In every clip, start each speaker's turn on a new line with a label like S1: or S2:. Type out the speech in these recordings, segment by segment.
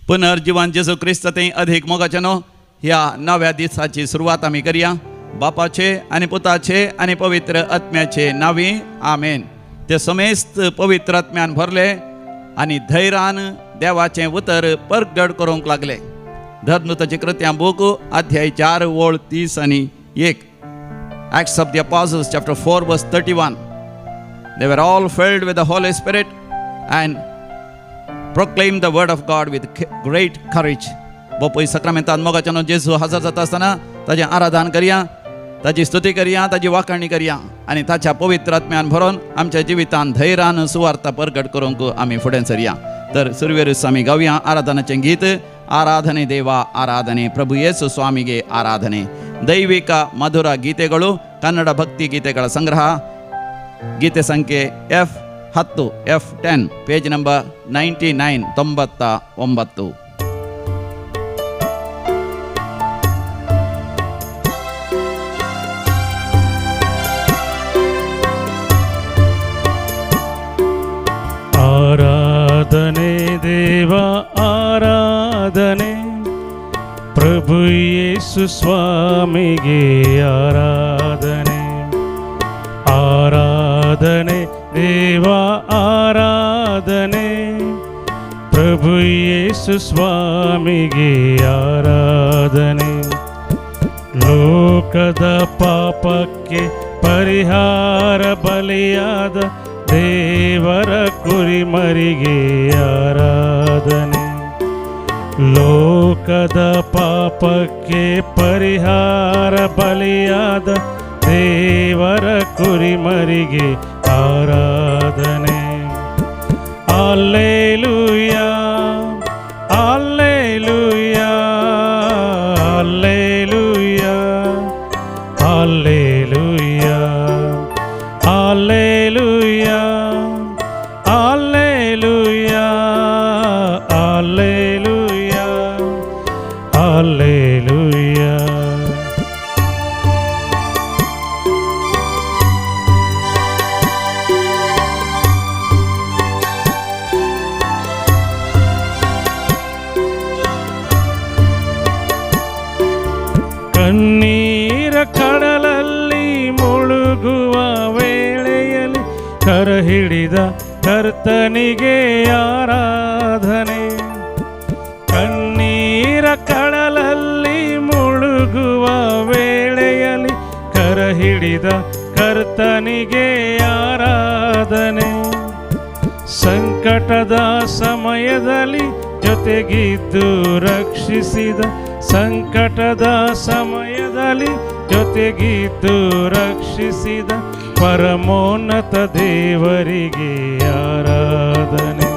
S1: पुनर्जिवन जेजू क्रिस्त थंय अधीक मोगाचें न्हू ह्या नव्या दिसाची सुरवात आमी करया. बापाचे आनी पुताचे आनी पवित्र आत्म्याचे नांवी आमेन. ते समेस्त पवित्र आत्म्यान भरले आनी धैर्यान देवाचें उतर परगट करूंक लागले. धर्मदूताची कृत्यां बूक अध्याय 4 ओळ 31. Acts of the Apostles chapter 4 verse 31. They were all filled with the Holy Spirit and proclaimed the word of God with great courage. बापूय सक्रामेंतान मोगाच्यानो जेजू हजर जाता आसतना ताजें आराधन करया, ताजी स्तुती करया, ताजी वाखाणी करया आनी ताच्या पवित्र आत्म्यान भरोन आमच्या जिवितान धैर्यान सुवार्ता परगट करूंक आमी फुडें सरया. तर सुरवेरूच आमी गावया आराधनाचें गीत. आराधನೆ ದೇವಾ ಆರಾಧನೆ, ಪ್ರಭು ಯೇಸು ಸ್ವಾಮಿಗೆ ಆರಾಧನೆ. ದೈವಿಕ ಮಧುರ ಗೀತೆಗಳು, ಕನ್ನಡ ಭಕ್ತಿ ಗೀತೆಗಳ ಸಂಗ್ರಹ. ಗೀತೆ ಸಂಖ್ಯೆ F10, F10, page number 99, 99.
S2: ಆರಾಧನೆ ದೇವ ಆರಾಧನೆ, ಪ್ರಭು ಯೇಸು ಸ್ವಾಮಿಗೆ ಆರಾಧನೆ. ಆರಾಧನೆ ದೇವ ಆರಾಧನೆ, ಪ್ರಭು ಯೇಸು ಸ್ವಾಮಿಗೆ ಆರಾಧನೆ. ಲೋಕದ ಪಾಪಕ್ಕೆ ಪರಿಹಾರ ಬಲಿಯಾದ ದೇವರ ಕುರಿಮರಿಗೆ ಆರಾಧನೆ. ಲೋಕದ ಪಾಪಕ್ಕೆ ಪರಿಹಾರ ಬಲಿಯಾದ ದೇವರ ಕುರಿಮರಿಗೆ ಆರಾಧನೆ. Alleluia, alleluia, alleluia, alleluia, alleluia, alleluia, alleluia, alleluia. ಕಣ್ಣೀರ ಕಡಲಲ್ಲಿ ಮುಳುಗುವ ವೇಳೆಯಲ್ಲಿ ಕರ ಹಿಡಿದ ಕರ್ತನಿಗೆ ಆರಾಧನೆ. ಕಣ್ಣೀರ ಕಡಲಲ್ಲಿ ಮುಳುಗುವ ವೇಳೆಯಲ್ಲಿ ಕರ ಹಿಡಿದ ಕರ್ತನಿಗೆ ಆರಾಧನೆ. ಸಂಕಟದ ಸಮಯದಲ್ಲಿ ಜೊತೆಗಿದ್ದು ರಕ್ಷಿಸಿದ, ಸಂಕಟದ ಸಮಯದಲ್ಲಿ ಜೊತೆಗಿದ್ದು ರಕ್ಷಿಸಿದ ಪರಮೋನ್ನತ ದೇವರಿಗೆ ಆರಾಧನೆ.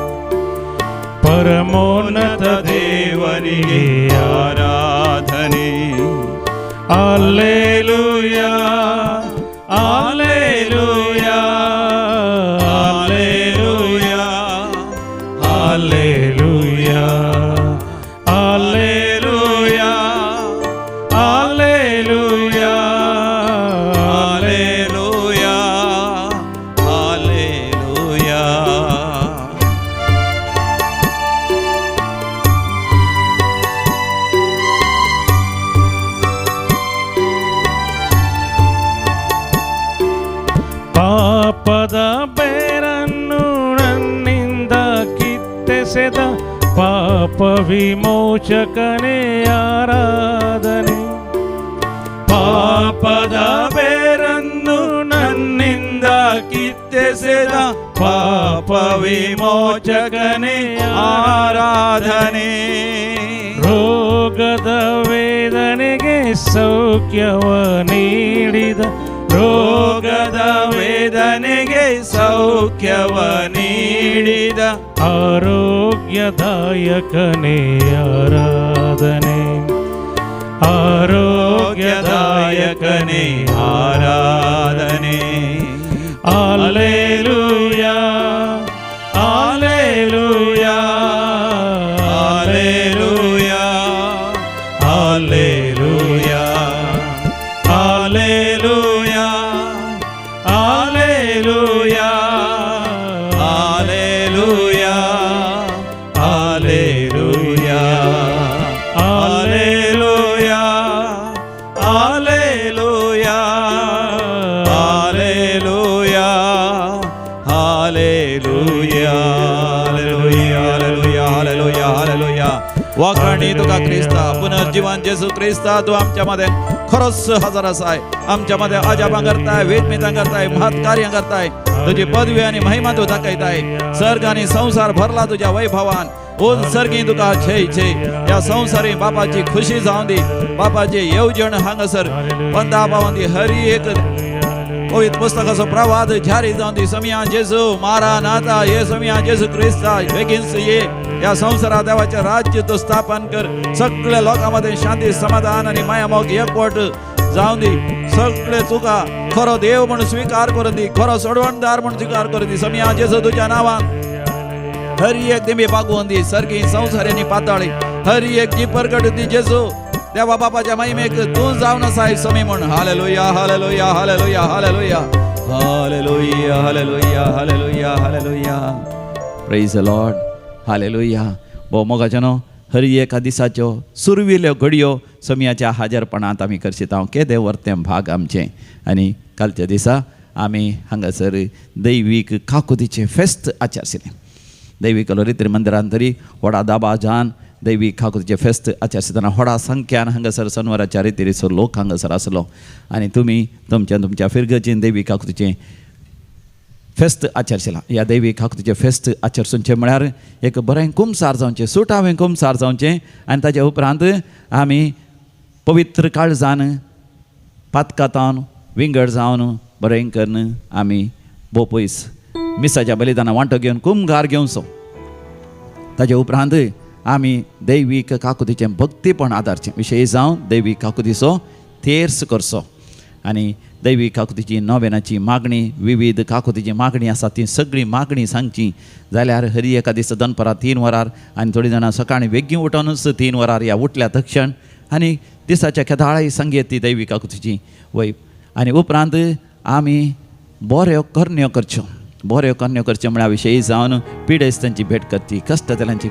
S2: ಪರಮೋನ್ನತ ದೇವರಿಗೆ
S1: ಆರಾಧನೆ.
S2: Alleluia, alleluia, alleluia, alleluia, alleluia, alleluia,
S1: alleluia, alleluia.
S2: ಪಾಪದ ಬೇರನ್ನು ನನ್ನಿಂದ ಕಿತ್ತೆಸೆದ ಪಾಪ ವಿಮೋಚಕನೇ ಆರಾಧನೆ.
S1: ಪಾಪದ ಬೇರನ್ನು ನನ್ನಿಂದ ಕಿತ್ತೆಸೆದ ಪಾಪ ವಿಮೋಚಕನೇ ಆರಾಧನೆ.
S2: ರೋಗದ ವೇದನೆಗೆ ಸೌಖ್ಯವ ನೀಡಿದ,
S1: ರೋಗದ ವೇದನೆಗೆ ಸೌಖ್ಯವ ನೀಡಿದ
S2: ಆರೋಗ್ಯದಾಯಕನೇ ಆರಾಧನೆ.
S1: ಆರೋಗ್ಯದಾಯಕನೇ ಆರಾಧನೆ.
S2: Alleluia, alleluia,
S1: alleluia, alleluia, alleluia, alleluia, alleluia, alleluia. Hallelujah, hallelujah, hallelujah, hallelujah. वाखाणी तुका क्रिस्ता, पुनर्जीवन जेजू क्रिस्ता, तूं आमच्या मध्ये खरोच हजर आसाय. आमच्या मध्ये अजापां करताय, वेदमितां करताय, महत् कार्यां करताय. तुजी पदवी आनी महिमा तूं दाखयताय. सर्ग आनी संवसार भरला तुज्या वैभवान. ओन सर्गी तुका छे छे. ह्या संवसारी बापाची खुशी जावं दी, बापाची येवजण हांगासर पंदा पावूं दी. हरी एक पवित्र पुस्तकाचो प्रवाद जारी जावं दी. समिया जेजू मारा नाथा, ये समिया जेजू क्रिस्ता, बेगीन ये. या संवसारात देवाचें राज्य तूं स्थापन कर. सगळ्या लोकां मदें शांती, समाधान आनी मायामोग एकवट जावं दी. सगळे तुका खरो देव म्हणून स्विकार करून दी, खरो सोडवणदार म्हणून स्विकार करून दी. समिया जेजू, तुज्या नांवान हर एक देमी बागवून दी. सर्गी, संवसार आनी पाताळी हर एक जी परगट दी. जेजू, देवा बापाच्या महिमेक तूं जावन आसाय समी म्हण. Hallelujah, hallelujah, hallelujah, hallelujah, hallelujah, hallelujah, hallelujah, hallelujah. Praise Lord, hallelujah. भोव मोगाचें न्हू, हर एका दिसाच्यो सुरविल्यो घडयो समयाच्या हाजरपणांत आमी करशीत. हांव केदें वर्तें भाग आमचें. आनी कालच्या दिसा आमी हांगासर दैवीक काकुतीचें फेस्त आचारशिलें. दैवीक लोरित्री मंदिरान तरी व्हडा दाबाजान दैवीक काकुतीचें फेस्त आचारतना व्हडा संख्यान हांगासर सनवाराच्या रितीचो लोक हांगासर आसलो. आनी तुमी तुमच्या तुमच्या फिरगजीन दैवीक काकुतीचें फेस्त आचरशिला. ह्या दैवीक काकुतीचें फेस्त आचरसूनचें म्हळ्यार एक बरें कुमसार जावचें, सुटावें कुमसार जावचें. आनी ताच्या उपरांत आमी पवित्र काळजान पातकातावन विंगड जावन बरें करून आमी भोव पयस मिसाच्या बलिदाना वांटो घेवन कुमगार घेवचो. ताजे उपरांत आमी दैवीक काकुतीचें भक्तीपण आदारचें, विशय जावन दैवीक काकुतीचो तेर्स करचो. आनी दैवीक काकुतीची नोवेनाची मागणी, विविध काकुतीची मागणी आसा, ती सगळी मागणी सांगची. जाल्यार हरी एका दिसा दनपरां 3 वरार आनी थोडीं जाणां सकाळीं बेगीन उठोनूच 3 वरार या उठल्या तक्षण आनी दिसाच्या केदाळाय सांगयत ती दैवीक काकुतीची वय. आनी उपरांत आमी बऱ्यो करण्यो करच्यो. बऱ्यो करण्यो करच्यो म्हळ्यार विशयी जावन पिडेस्तांची भेट करची, कश्टतल्यांची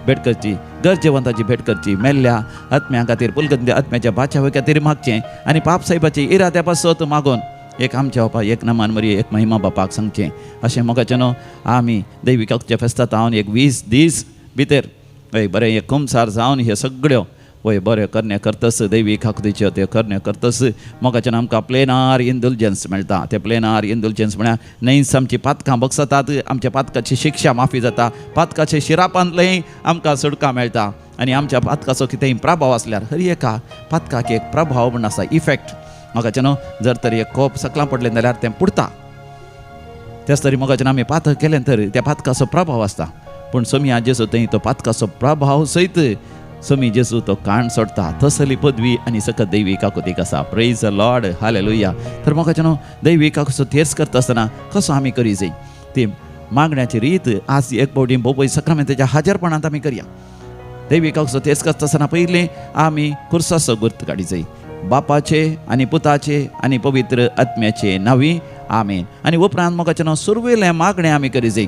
S1: भेट करची, गरजेवंताची भेट करची, मेल्ल्या आत्म्या खातीर, पुलगंत्या आत्म्याच्या बाचावे खातीर मागचें. आनी पाप साहेबाची इराद्या पासत मागून एक आमच्या बापा, एक नमान मरी, एक महिमा बापाक सांगचें. अशें मोगाचें न्हू, आमी दैवीक फेस्तात हांव एक 20 दीस भितर हय बरें एक कुमसार जावन हे सगळ्यो वय बऱ्यो करण्यो करतस, दैवीक काकुतीच्यो त्यो करण्यो करतस, मोगाच्यान आमकां प्लेनार इंदुलजन्स मेळटा. ते प्लेनार इंदुलजन्स म्हळ्यार न्हंयच आमची पातकां बगसतात, आमच्या पातकाची शिक्षा माफी जाता, पातकाचे शिरापांतलें आमकां सुटका मेळटा. आनी आमच्या पातकाचो कितेंय प्रभाव आसल्यार, हर एका पातकाक एक प्रभाव म्हूण आसा, इफेक्ट. मोगाचें न्हू, जर तर एक कोप सकलां पडलें जाल्यार तें पुरता. तेच तरी मोगाच्यान आमी पातक केलें तर त्या पातकाचो प्रभाव आसता. पूण समी जेजू थंय तो पातकाचो प्रभाव सयत समी जेजू तो काण सोडटा. तसली पदवी आनी सकत दैवी काकुतीक आसा. प्रेज लॉर्ड, हालेलुया. तर मोगाचें न्हू, दैवी काकुचो थेर्स करता आसतना कसो आमी करी जाय ती मागण्याची रीत आज एक फावटी बोपय सक्रामेंताच्या हाजरपणांत आमी करया. दैवी काकुचो थेर्स करता आसतना पयलीं आमी कुर्साचो गुर्त काडी जाय. बापाचे आनी पुताचे आनी पवित्र आत्म्याचे नांवी, आमेन. आनी उपरांत मोगाचें नांव सुरवेलें मागणें आमी करी जाय.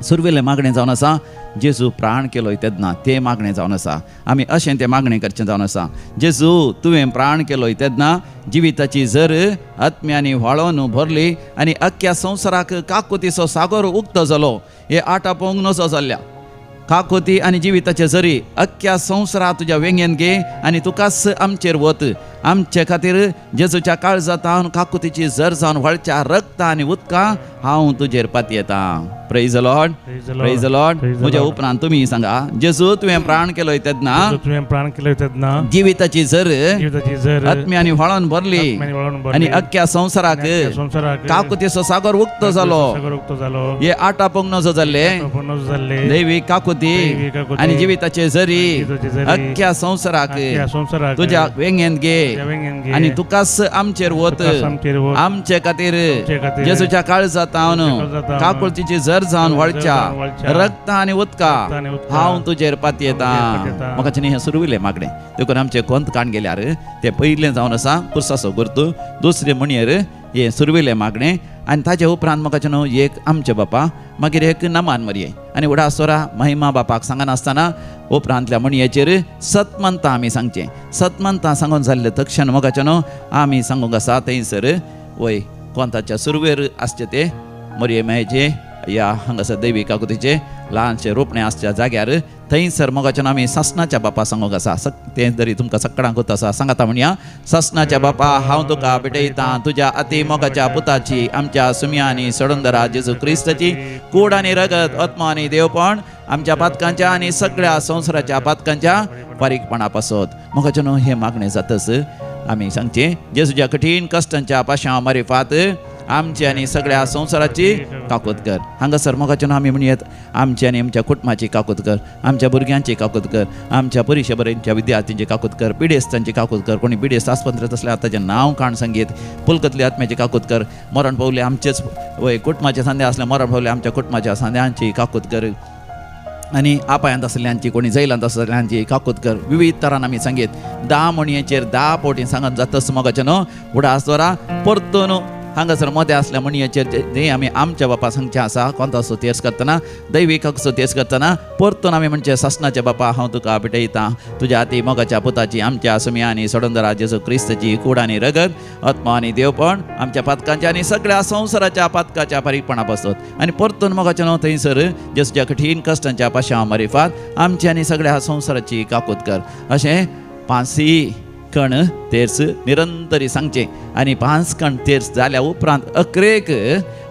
S1: सुरवेलें मागणें जावन आसा, जेजू प्राण केलोय तेन्ना तें मागणें जावन आसा. आमी अशें तें मागणें करचें जावन आसा: जेजू, तुवें प्राण केलोय तेन्ना जिविताची जर आत्म्यांनी व्हाळोन भरली आनी अख्ख्या संवसाराक काकुतीचो सागर उक्तो जालो. हे आटा पोवंक नजो जाल्ल्या काकुती आनी जिविताचे जरी अख्ख्या संवसारा तुज्या वेंगेन घे आनी तुकाच आमचेर वत. आमचे खातीर जेजूच्या काळजांत काकुतीची जर जावन व्हाळच्या रक्ता आनी उदकां हांव तुजेर पातयेतां. Praise Lord.
S2: Praise the Lord.
S1: Praise Lord.
S2: Praise the
S1: म्हज्या
S2: Lord.
S1: उपरांत तुमी सांगा: जेजू, तुवें प्राण केलोय तेन्ना
S2: जेजू, तुवें प्राण केले तेन्ना
S1: जिविताची जर
S2: जिविताची जर
S1: आत्म्यांनी व्हाळोन भरली
S2: आत्म्यांनी व्हाळोन भरली
S1: आनी अख्ख्या संवसाराक
S2: आनी अख्ख्या संवसाराक
S1: काकुतीचो सागर उक्तो जालो.
S2: सागर उक्तो जालो.
S1: हे आटा पोंग नजो जाल्ले
S2: नजो जाल्ले
S1: दैवी काकुती
S2: दैवी काकुती
S1: आनी जिविताचे जरी
S2: जिविताचे जरी
S1: अख्ख्या संवसाराक
S2: अख्ख्या संवसाराक
S1: तुज्या वेंगेन घे
S2: तुज्या वेंगेन घे
S1: आनी तुकाच आमचेर वत.
S2: तुकाच आमचेर वत.
S1: आमचे खातीर
S2: आमचे खातीर
S1: जेजूच्या काळजांत
S2: काळजांत
S1: काकुळतीची जर जावन व्हाळच्या
S2: जावन व्हाळच्या
S1: रक्त आनी उदका
S2: रक्त आनी उदका
S1: हांव तुजेर पातयेतां.
S2: पातयेतां.
S1: म्हाका हें सुरविलें मागणें देखून आमचें कोंत काण गेल्यार तें पयलें जावन आसा कुर्साचो गुर्तू, दुसरें म्हणयेर हें सुरविलें मागणें. आनी ताजे उपरांत म्हाका न्हू एक आमचे बापा, मागीर एक नमान मरये आनी उडास सोरा महिमा बापाक सांगनासतना उपरांतल्या म्हणयेचेर सतमंतां आमी सांगचें. सतमंतां सांगून जाल्लें तक्षण मोगाचें न्हू, आमी सांगूंक आसा थंयसर वय कोंताच्या सुरवेर आसचें ते मरये मायेचे ह्या हांगासर दैवी काकुतीचें ल्हानशें रोपणें आसच्या जाग्यार थंयसर मोगाच्यान आमी सासणाच्या बापा सांगूंक आसा. तें जरी तुमकां सगळ्यांक होत आसा सांगाता म्हणया. सासणाच्या बापा, हांव तुका भेटयतां तुज्या अती मोगाच्या पुताची, आमच्या सुमया आनी सोडंदरा जेजू क्रिस्ताची कूड आनी रगत, आत्मा आनी देवपण, आमच्या पातकांच्या आनी सगळ्या संवसाराच्या पातकांच्या फारीकपणा पासत. मोगाच्यान हें मागणें जातच आमी सांगचें, जेजूच्या कठीण कश्टांच्या पाशां मारिफात आमची आनी सगळ्या संवसाराची काकूत कर. हांगासर मोगाच्यान आमी म्हणयेत, आमची आनी आमच्या कुटुंबाची काकूत कर, आमच्या भुरग्यांची काकूत कर, आमच्या परिक्षा बरेंच्या विद्यार्थ्यांची काकूत कर, पिडेस्तांची काकूत कर, कोणी पिडेस्त आस्पत्रेंत आसल्यार ताचें नांव काण सांगीत, पुलकतली आत्म्याची काकूत कर, मरण पावले आमचेच वय कुटुंबाचे सांदे आसले मरण पावले आमच्या कुटुंबाच्या सांद्यांची काकूत कर, आनी आपायांत आसल्यांची कोणी जैलांत आसल्यांची काकूत कर. विविध तरान आमी सांगीत 10 म्हणयेचेर 10 फावटी सांगत जातच मोगाचें न्हू उडास दवरा. परतून हांगासर मदें आसल्या म्हणयेचेर जें आमी आमच्या बापा सांगचें आसा, कोंताचो तेर्स करतना, दैवीक हक्काचो तेर्स करतना परतून आमी म्हणचें, सासणाच्या बापा, हांव तुका भेटयतां तुज्या हाती मोगाच्या पुताची, आमच्या सुमया आनी सोडंदरा जेजू क्रिस्ताची कूड आनी रगत, आत्मा आनी देवपण, आमच्या पातकांच्या आनी सगळ्या संवसाराच्या पातकाच्या फारीकपणा पासत. आनी परतून मोगाचें न्हू थंयसर जेजूच्या कठीण कश्टांच्या पाशां मारिफात आमची आनी सगळ्या संवसाराची काकूत कर. अशें पांसी कण तेर्स निरंतरी सांगचें. आनी 5 कण तेर्स जाल्या उपरांत अकरेक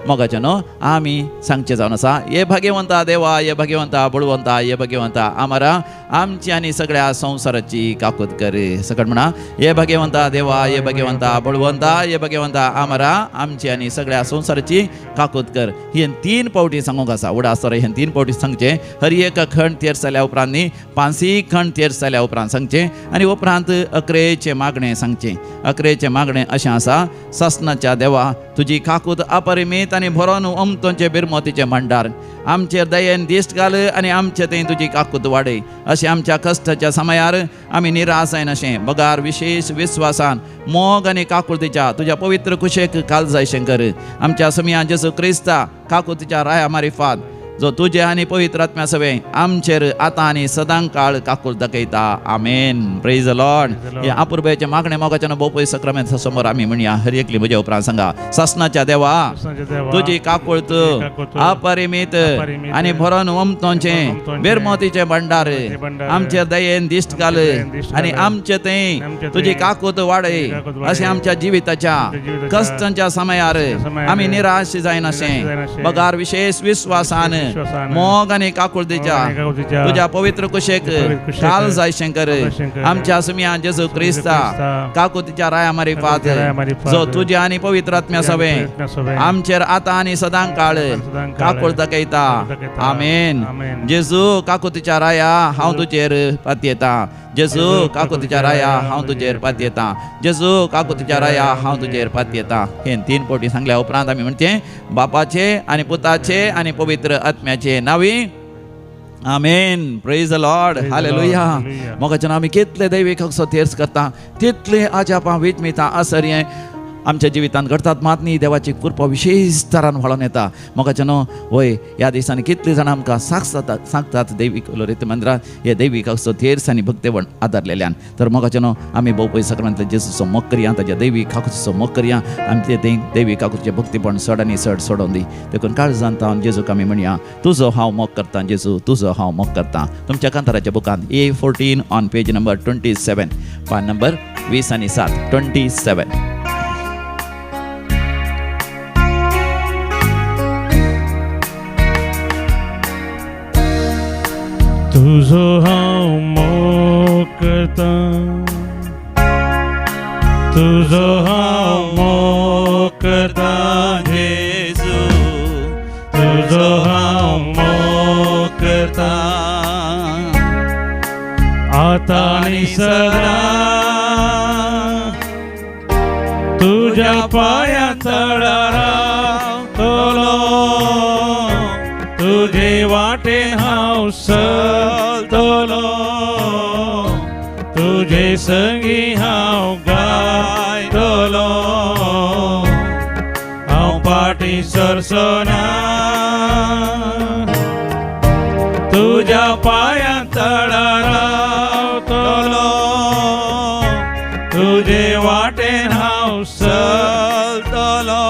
S1: मोगाचें न्हू आमी सांगचें जावन आसा, ये भाग्यवंता देवा, ये भाग्यवंता बळवंता, ये भाग्यवंता आमारा, आमची आनी सगळ्या संवसाराची काकूत कर. सकट म्हणा, ये भाग्यवंता देवा, ये भाग्यवंता बळवंता, ये भाग्यवंता आमारा, आमची आनी सगळ्या संवसाराची काकूत कर. हें 3 फावटी सांगूंक आसा. उडास हें 3 फावटी सांगचें. हर एक खण तेर्स जाल्या उपरांत न्ही 5 खण तेर्स जाल्या उपरांत सांगचें. आनी उपरांत अकरेचें मागणें सांगचें. अकरेचें मागणें अशें आसा, सासणाच्या देवा, तुजी काकूत अपरिमीत आनी भरोन अमतोंचे बिरमोतीचें भंडार, आमचेर दयेन दिश्ट घाल आनी आमचे थंय तुजी काकूत वाडय. अशें आमच्या कश्टाच्या समयार आमी निराश जायनाशें, बगार विशेश विस्वासान मोग आनी काकुळतीच्या तुज्या पवित्र कुशेक काल जायशें कर. आमच्या समया जेजू क्रिस्ता काकुतीच्या राया मारिफात, जो तुजे आनी पवित्र आत्म्या सवें आमचेर आतां आनी सदां काळ काकूळ दाखयता. आमेन. Praise the Lord. हे अपुरबायेचें मागणें मोगाच्यान भोव सक्रामेंता समोर आमी म्हणया. हर एकली म्हज्या उपरांत सांगा, सासणाच्या देवा, तुजी काकूळत अपरिमीत आनी भरोन ओमतोंचें बेरमोतीचें भंडार, आमचे दयेन दिश्ट घाल आनी आमचे थंय तुजी काकूत वाडय. अशें आमच्या जिविताच्या कश्टांच्या समयार आमी निराश जायनाशें, बगार विशेश विस्वासान मोग आनी काकुळतीच्या तुज्या पवित्र कुशेक काल जाय शंकर. आमच्या सुमया जेजू क्रिस्ता काकुतीच्या राया मारिफात, जो तुज्या आनी पवित्र आत्म्या सवें आमचेर आतां आनी सदां काळ काकूळ दाखयता. आमेन. जेजू काकुतीच्या राया, हांव तुजेर पातयेतां. जेजू काकुतीच्या राया, हांव तुजेर पातयेतां. जेजू काकुतीच्या राया, हांव तुजेर पातयेतां. हें 3 फावटी सांगल्या उपरांत आमी म्हणचें, बापाचे आनी पुताचे आनी पवित्र आत्म्याचे नांवी आमेन. Praise the Lord. Hallelujah. मोगाच्यान आमी कितले दैवीक हक्सो तेर्स करता तितले अजापां विजमितां असर हें आमच्या जिवितांत घडतात. मात न्ही देवाची कृपा विशेश तरान व्हाळोन येता. मोगाच्यान वय ह्या दिसांनी कितले जाणां आमकां सांगतात सांगतात दैवीक लोरेत मंदिरांत हे दैवीक हक्सो तेर्स आनी भक्तेवण आदारलेल्यान. तर मोगाच्यान आमी भोव पयस सक्रांतले जेजूचो मोग करया, ताच्या दैवीक काकुचो मोग करया, आमचे ते दैवीक काकुचें भक्तीपण चड आनी चड सोडोवन दी. देखून काळजान तावन जेजूक आमी म्हणया, तुजो हांव मोग करतां जेजू, तुजो हांव मोग करतां. तुमच्या कांताराच्या बुकांत A14 on page number 27, पान नंबर 20 आनी 7, 27.
S2: तुझो हांव मोग करतां, तुझो हांव मोग करतां
S1: जेजू,
S2: तुझो हांव मोग करतां आतां आनी सदां, तुज्या पांयां तळार रावतलो, तुजे वाटेन हांव चलतलो, तुजे संगी हांव गायतलो, हांव फाटीं सरसना, तुज्या पांयां तळार रावतलो, तुजे वाटेन हांव चलतलो,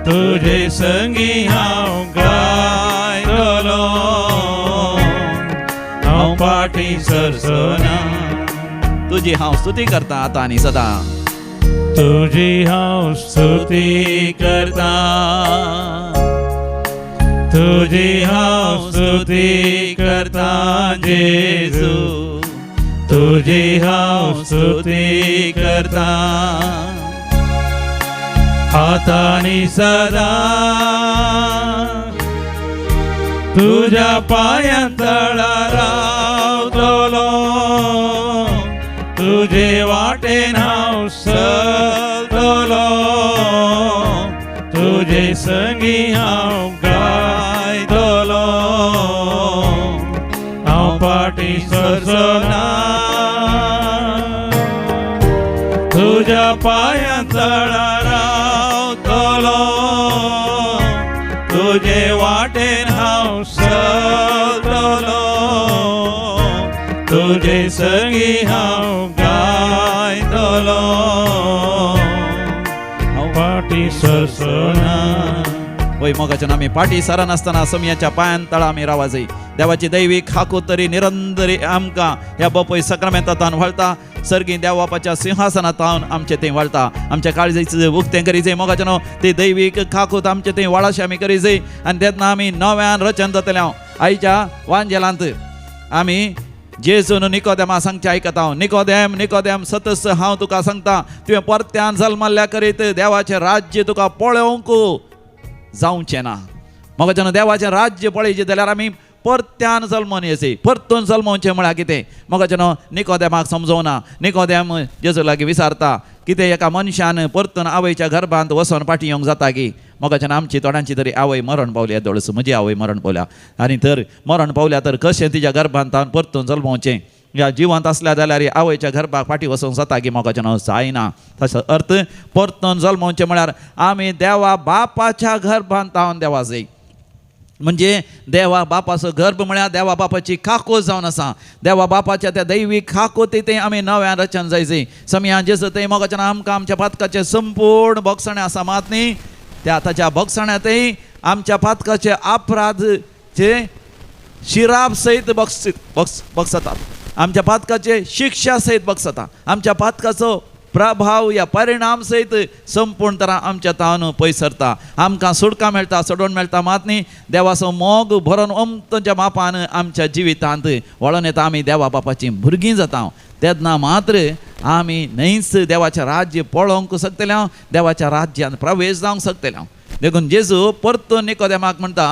S2: तुजे संगी हांव फाटीं सरसना.
S1: तुजी हांव स्तुती करता आतां आनी सदां.
S2: तुजी हांव स्तुती करता, तुजी हांव स्तुती करता जेजू, तुजी हांव स्तुती करता आतां आनी सदां. तुज्या पांयां तळा रावतलो, तुजे वाटेन हांव चलतलो, तुजे संगी हांव गायतलो, हांव फाटीं सरसना. तुज्या पांयां तळा रावतलो, तुजे वाटेन हांव चलतलो, तुजे संगी हांव गायतलो, हांव फाटीं सरसना.
S1: वय मोगाच्यान आमी पाटी सरनासतना समयाच्या पांयान तळा आमी रावाजय. देवाची दैवी खाकू तरी निरंतरी आमकां ह्या बापूय सक्रमेंतान व्हाळता, सर्गी देव बापाच्या सिंहासनातावन आमचे थंय व्हाळता. आमच्या काळजाचें उक्तें करीजय मोगाच्यानो, ती दैवीक खाकूत आमचे थंय व्हाळाशें आमी करीजय आनी तेन्ना आमी नव्यान रचन जातले. हांव आयच्या वांजेलांत आमी जेजून निकोदेमा सांगचें आयकता हांव. निकोदेम, निकोदेम, सतस हांव तुका सांगता, तुवें परत्यान जल्मल्ल्या करीत देवाचें राज्य तुका पळोवंक जावचें ना. मोगाच्यान देवाचें राज्य पळयचें जाल्यार आमी परत्यान जल्मोन येसी. परतून जल्मोवचें म्हळ्यार कितें? मोगाच्यान निकोदेमाक समजोवना. निकोदेम जेजू लागीं विचारता, कितें एका मनशान परतून आवयच्या गर्भांत वचोन फाटीं येवंक जाता की? मोगाच्यान आमची थोड्यांची तरी आवय मरण पावल्या, दोळस म्हजी आवय मरण पावल्या, आनी तर मरण पावल्या तर कशें तिच्या गर्भांत हांव परतून जल्मोवचें? ह्या जिवंत आसल्या जाल्यार आवयच्या गर्भाक फाटीं वचोंक जाता की? मोगाच्यान जायना. तसो अर्थ परतून जल्मोवचें म्हळ्यार आमी देवा बापाच्या गर्भांत हांव देवा जाय. म्हणजे देवा बापाचो गर्भ म्हळ्यार देवा बापाची काकोत जावन आसा. देवा बापाच्या त्या दैवीक काकोती थंय आमी नव्यान रचन जायची. समयान जेजू थंय मोगाच्यान आमकां आमच्या पातकाचें संपूर्ण भोगसणें आसा मात न्ही, त्या ताच्या भोगसण्यांतय आमच्या पातकाचे अपराध जे शिराप सयत बगसतात, आमच्या पातकाचे शिक्षा सयत बगसता, आमच्या पातकाचो प्रभाव या परिणाम सयत संपूर्ण तरा आमच्या तावन पयस सरता. आमकां सुटका मेळटा, सोडोवन मेळटा मात न्ही, देवाचो मोग भरोन अमतच्या मापान आमच्या जिवितांत वळोन येता. आमी देवा बापाचीं भुरगीं जाता तेन्ना मात्र आमी न्हयच देवाचें राज्य पळोवंक शकतले हांव, देवाच्या राज्यांत प्रवेश जावंक शकतले हांव. देखून जेजू परतून निकोदेमाक म्हणटा,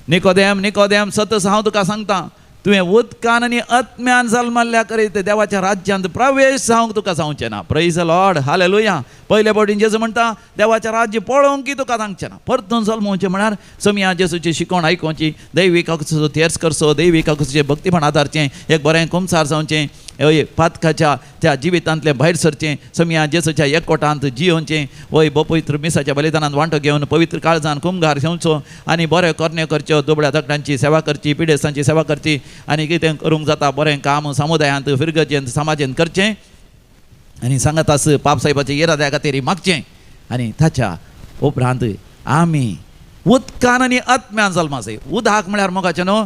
S1: निकोदेम, निकोदेम, सतस हांव तुका सांगता, तुवें उदकान आनी आत्म्यान जल्मल्ल्या करीत देवाच्या राज्यांत प्रवेश जावंक तुका जावचें ना. Praise the Lord, hallelujah. पयले फावटीन जेजू म्हणटा देवाचें राज्य पळोवंक तुका सांगचें ना. परतून जल्मोवचें म्हळ्यार समया जेजूची शिकवण आयकोवची, दैवीक हकूचो तेर्स करचो, दैवीक हकूचें भक्तीपण आदारचें, एक बरें कुमसार जावचें, हय पातकाच्या त्या जिवितांतलें भायर सरचें, समया जेजूच्या एकवटांत जियोवचें, वय पवित्र मिसाच्या बलिदानांत वांटो घेवन पवित्र काळजान कुमगार घेवचो आनी बरें करण्यो करच्यो, दुबळ्या धाकट्यांची सेवा करची, पिडेस्तांची सेवा करची आनी कितें करूंक जाता बरें काम समुदायांत फिरगजेंत समाजेंत करचें आनी सांगत आस पाप साहेबाच्या इराद्या खातीर मागचें. आनी ताच्या उपरांत आमी उदकान आनी आत्म्यान जल्माचें. उदक म्हळ्यार मोगाचें न्हू,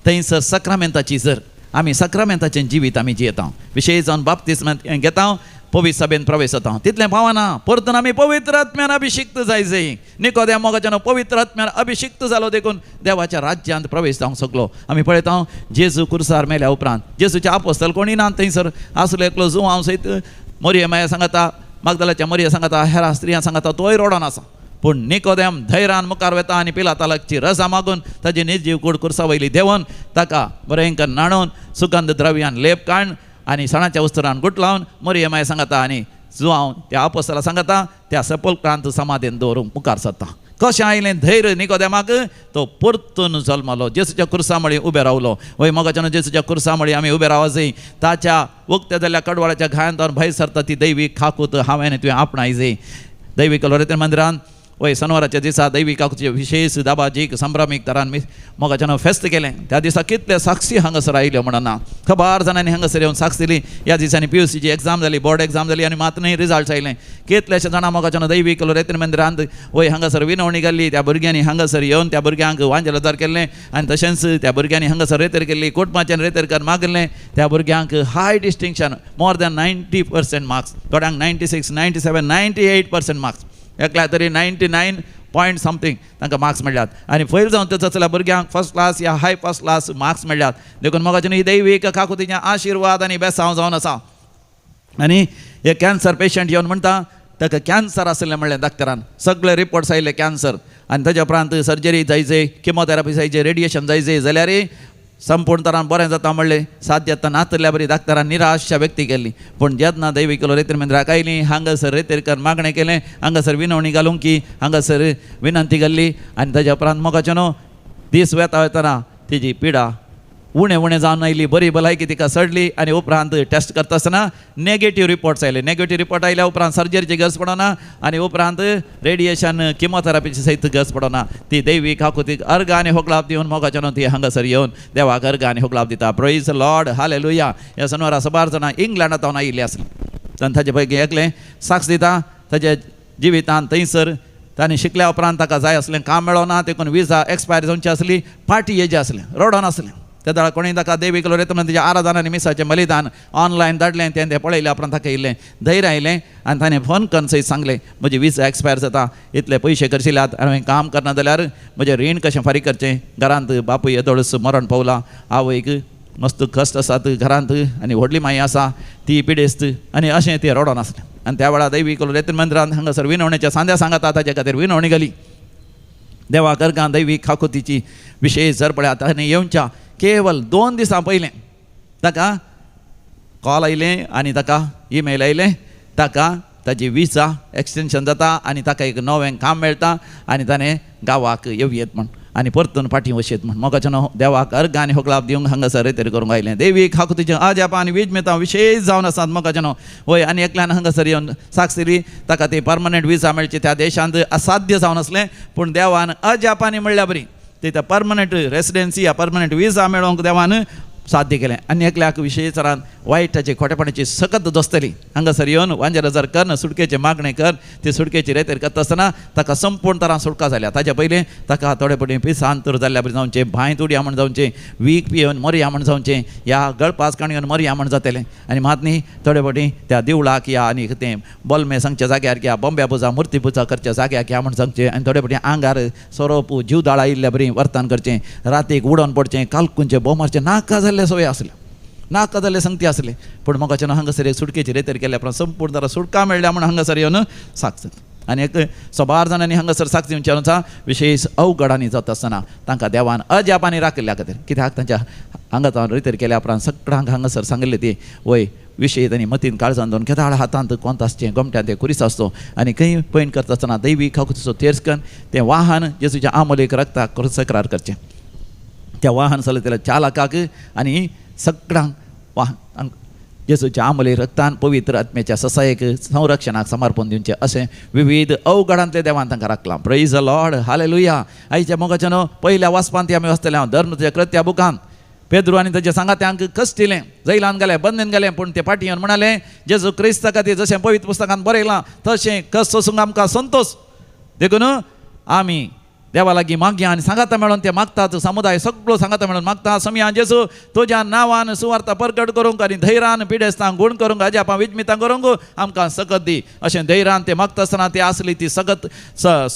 S1: थंयसर सक्रामेंताची जर आमी सक्रामेंताचें जिवीत आमी जियेता, विशेश जावन बाप्तिस्म घेता, पवित्र सभेन प्रवेश जाता, तितलें पावना. परतून आमी पवित्र आत्म्यान अभिशिक्त जाय जाय. निकोदेम मोगाच्यान पवित्र आत्म्यान अभिशिक्त जालो देखून देवाच्या राज्यांत प्रवेश जावंक शकलो. आमी पळयता जेजू कुर्सार मेल्या उपरांत जेजूचे आपोस्तल कोणी ना थंयसर आसलो, एकलो जुवांव सयत मोरये माया सांगता, मागदलाच्या मोरये सांगता, हेरा स्त्रियां सांगता, तोय रोडोन आसा. पूण निकोदेम धैर्यान मुखार वता आनी पिलातालाची रजा मागून ताजी निर्जीव कूड कुर्सा वयली देंवन ताका बरें न्हाणोवन सुगंध द्रव्यान लेप काडून आनी सणाच्या उस्तरान गुटलावन मोरये माया सांगता आनी जुवांव त्या आपोस्तला सांगता त्या सपलक्रांत समाधीन दवरूंक मुखार सरता. कशें आयलें धैर्य निकोदेमाक? तो परतून जल्मलो, जेजूच्या कुर्सा मळी उबे रावलो. वय मोगाच्यान जेजूच्या कुर्सा मळी आमी उबे रावजय, ताच्या उक्त्या जाल्ल्या कडवाळाच्या घायांत भायर सरता ती दैवीक खाकूत हांवें तुवें आपणायजय. दैवीक लोरेतन मंदिरान वय सनवाराच्या दिसा दैवी काकुतीचे विशेष दाबाजीक संभ्रमीक तरान मोगाच्यान फेस्त केलें. त्या दिसा कितले साक्षी हांगासर आयल्यो म्हणना, खबार जाणांनी हांगासर येवन साक्ष दिली. ह्या दिसांनी PUCची एग्जाम जाली, बोर्ड एग्जाम जाली आनी मात न्हय रिजल्ट आयलें. कितल्याशा जाणां मोगाच्यान दैवी लोरेतन मंदिरांत वय हांगासर विनवणी घाल्ली. त्या भुरग्यांनी हांगासर येवन त्या भुरग्यांक वांजेलदार केल्लें आनी तशेंच त्या भुरग्यांनी हांगासर रेतर केल्ली, कोटमाच्यान रेतर कर मागलें. त्या भुरग्यांक high distinction, more than 90% marks, थोड्यांक 96, 97, 98% मार्क्स, एकल्या तरी 99 पॉयंट समथींग तांकां मार्क्स मेळ्ळ्यात. आनी फैल जावन ते चल्या भुरग्यांक फर्स्ट क्लास या हाय फर्स्ट क्लास मार्क्स मेळ्ळ्यात. देखून मोगाच्यान ही दैवीक काकुतीचें आशिर्वाद आनी बेसांव जावन आसा. आनी हे कॅन्सर पेशंट येवन म्हणटा ताका कॅन्सर आशिल्लें म्हणलें डॉक्टरान, सगळे रिपोर्ट्स आयले कॅन्सर, आनी ताच्या उपरांत सर्जरी जायचे, किमोथेरपी जायचे, रेडिएशन जायचे, जाल्यार संपूर्ण तरान बरें जाता म्हणलें साध्यता नातल्या बरी डॉक्टरान निराशा व्यक्त केल्ली. पूण जेन्ना दैवी लोरेतन मंदिराक आयली, हांगासर रेतेरकर मागणें केलें, हांगासर विनवणी घालूंक की हांगासर विनंती घाल्ली आनी ताच्या उपरांत मोगाचें न्हू दीस वेता वतना तिजी पिडा उणें उणें जावन आयली, बरी भलायकी तिका सडली. आनी उपरांत टेस्ट करता आसतना नेगेटीव रिपोर्ट्स आयले. नेगेटीव रिपोर्ट आयल्या उपरांत सर्जरीची गरज पडना आनी उपरांत रेडिएशन किमोथेरपीची सयत गरज पडना. ती दैवी काकुतीक अर्घ आनी होगळाप दिवन मोगाच्या न्हू ती हांगासर येवन देवाक अर्घ आनी होगळाप दिता. Praise Lord, hallelujah. ह्या सनवारा सबार जाणां इंग्लंडांत आयिल्ली आसली. आनी ताजे पैकी एकलें साक्ष दिता ताच्या जिवितांत थंयसर ताणें शिकल्या उपरांत ताका जाय आसलें काम मेळोना, देखून विजा एक्सपायर जावची आसली, पार्टी येजी आसलें, रडोन आसलें. त्या वेळार कोणी ताका देवीक लोरेत म्हणून तेजें आराधन आनी मिसाचें बलिदान ऑनलायन धाडलें. तें तें पळयलें उपरांत ताका इल्लें धैर्य आयलें आनी ताणें फोन करून सयत सांगलें, म्हजी विजा एक्सपायर जाता, इतले पयशे करशिल्यात आनी हांवें काम करना जाल्यार म्हजें रीण कशें फारीक करचें, घरांत बापूय येदोळच मरण पावला, आवयक मस्त कश्ट आसात घरांत आनी व्हडली माई आसा ती पिडेस्त, आनी अशें तें रडोन आसलें. आनी त्या वेळार दैवी लोरेतन मंदिरांत हांगासर विनवणेच्या सांद्या सांगाता ताच्या खातीर विनवणी घाली. देवा गर्गां दैवी काकुतीची विशेष जर पळयात आनी येवच्या केवल 2 दिसां पयलें ताका कॉल आयलें आनी ताका ईमेल आयलें, ताका ताजी विजा एक्सटेंशन जाता आनी ताका एक नवें काम मेळटा आनी ताणें गांवाक येवयेत म्हण आनी परतून फाटीं वचयेत म्हण. मोगाचें न्हू देवाक अर्घ आनी होगळाप दिवंक हांगासर तरी करूंक आयलें. देवी काकुतीचें अजाप आनी वीज विशेष जावन आसात मोगाचें न्हू वय. आनी एकल्यान हांगासर येवन साक्ष दिली, ताका ती परमनंट विजा मेळची त्या देशांत असाध्य जावन आसलें, पूण देवान अजापानी म्हणल्या बरी ते परमनंट रेसिडेन्सी या परमनंट विजा मेळोवंक देवान साध्य केलें. आनी एकल्याक विशेषरान वायटाची खोटेपणाची सकत दोसतली हांगासर येवन वांजेर जर कर सुटकेचे मागणें कर, ती सुटकेची रेतेर करता आसतना ताका संपूर्ण तरान सुटका जाल्या. ताच्या पयलीं ताका थोडे पटी पिसांतर जाल्ल्या बरी जावचें, भांयत उडया म्हण जावचें, वीख पियेवन मरया म्हण जावचें, ह्या गळपास काण मरया म्हण जातलें. आनी मात न्ही थोडे पटी त्या देवळाक या आनी तें बोलमे सांगच्या जाग्यार या बॉम्ब्या पुजा मुर्ती पुजा करच्या जाग्याक या म्हण सांगचें. आनी थोडे पटी आंगार सोरोप जीवदाळ आयिल्ल्या बरी वर्तन करचें, रातीक उडोवन पडचें, कालकुंचें बोव मारचें, नाका जाल्ले सवय आसले, नाका जाल्ले संगती आसले. पूण मोगाच्यान हांगासर एक सुटकेची रेतर केल्या उपरांत संपूर्ण तरा सुटका मेळ्ळ्या म्हूण हांगासर येवन साक्ष. आनी एक सबार जाणांनी हांगासर साक्ष दिवचें आसा विशेष अवघडांनी जाता आसतना तांकां देवान अजापांनी राखिल्ल्या खातीर, कित्याक तांच्या हांगा रेतर केल्या उपरांत सगळ्यांक हांगासर सांगिल्लें ती वय विशय तांणी मतीन काळजान दवरून केदाळ हातांत कोंत आसचें, गोमट्यांत तें कुरीस आसचो आनी खंय पयण करता आसतना दैवी काकुतीचो तेर्स करून तें वाहन जेजूच्या आमोलेक रक्ताक सकरार करचें. त्या वाहन चलयतल्या चालकाक आनी सगळ्यांक वाहन जेजूच्या आमोले रक्तान पवित्र आत्म्याच्या ससायेक संरक्षणाक समर्पण दिवचें अशें विविध अवघडांतले देवान तांकां राखलां. Praise the Lord, hallelujah. आयच्या मोगाच्या न्हू पयल्या वाचपांत आमी वाचतले हांव धर्म तुज्या कृत्या बुकान पेद्रू आनी ताच्या सांगात्यांक कश्टिलें, जैलान घालें, बंदीन घालें, पूण ते फाटीं येवन म्हणाले जेजू क्रिस्ता खातीर जशें पवित्र पुस्तकान बरयलां तशें कश्ट सोसूंक आमकां संतोश. देखून आमी देवा लागीं मागया आनी सांगाता मेळोन ते मागतात, समुदाय सगळो सांगाता मेळोन मागता, समिया जेजू तुज्या नांवान सुवार्ता परगट करूंक आनी धैर्यान पिडेस्तांक गुण करूंक अजापां विजमितां करूंक आमकां सकत दी. अशें धैर्यान ते मागता आसतना ती आसली ती सगत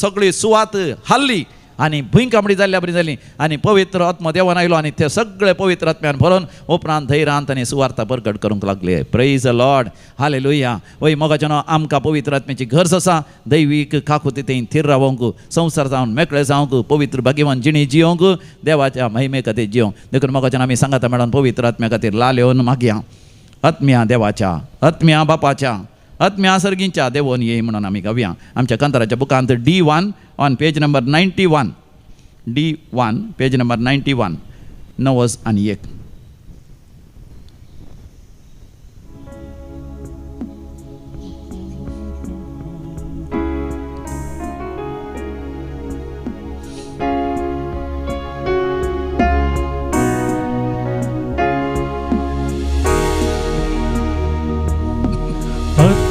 S1: सगळी सुवात हाल्ली आनी भुंयकांपणी जाल्ल्या बरी जाली आनी पवित्र आत्मो देवान आयलो आनी ते सगळे पवित्र आत्म्यान भरून उपरांत धैर्यान तांणी सुवार्ता परगट करूंक लागले. Praise the Lord, hallelujah. वय मोगाच्या न्हू आमकां पवित्र आत्म्याची गरज आसा, दैवीक काकुती थंय थीर रावोंक, संवसार जावन मेकळे जावंक, पवित्र भाग्यवान जिणी जियोंक, देवाच्या महिमे खातीर जियोंक. देखून मोगाच्या आमी सांगाता मेळोन पवित्र आत्म्या खातीर लाल येवन मागया. आत्म्या देवाच्या, आत्म्या बापाच्या, आत्म्या सर्गींच्या देवोन ये म्हणून आमी गावया. आमच्या कांताराच्या बुकांत D1 on page number 91, D1 page number 91, 9 आनी 1.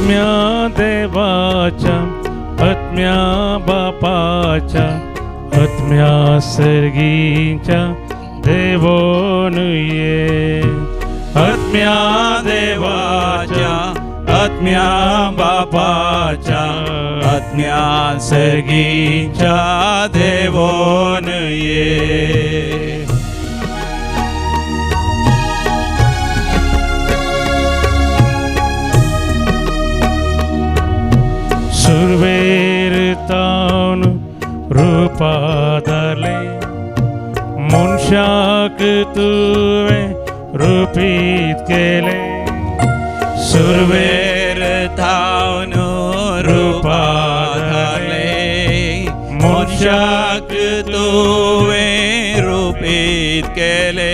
S2: आत्म्या देवाच्या आत्म्या बापाच्या आत्म्या सर्गीच्या देवोन ये. आत्म्या देवाच्या आत्म्या बापाच्या आत्म्या सर्गीच्या देवोन ये. सुरवेर तावन रूपादले मनशाक तुवें रुपीत केले.
S1: सुरवेर थावन रुपाधले मनशाक तुवें रुपीत केले.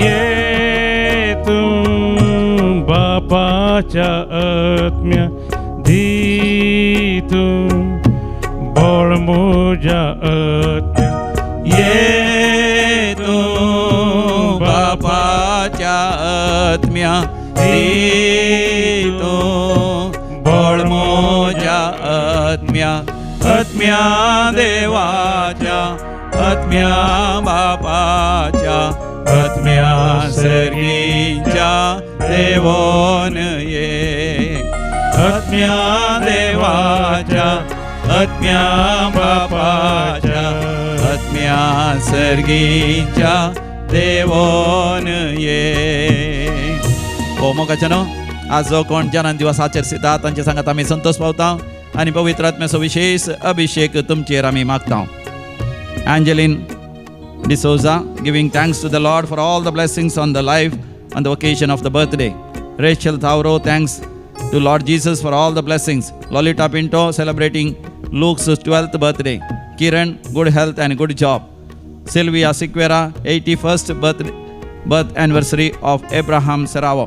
S2: ये तूं बापाच्या आत्म्या दी तूं बळ म्हज्या आत्म्या.
S1: ये तूं बापाच्या आत्म्या दी तूं बळ म्हज्या आत्म्या. आत्म्या देवाच्या आत्म्या बापाच्या आत्म्या सर्गीच्या देवोन ये. आत्म्या देवाच्या आत्म्या बापाच्या आत्म्या सर्गीच्या देवोन ये. हो मोगाचे न्हू, आज जो कोण जनान दिवस आचरिता तांचे सांगात आमी संतोष पावता आनी पवित्र आत्म्याचो विशेष अभिषेक तुमचेर आमी मागता. Angeline D'Souza giving thanks to the Lord for all the blessings on the life on the occasion of the birthday. Rachel Thauro thanks to Lord Jesus for all the blessings. Lolita Pinto celebrating Luke's 12th birthday. Kiran, good health and good job. Sylvia Siqueira, 81st birth anniversary of Abraham Serrao.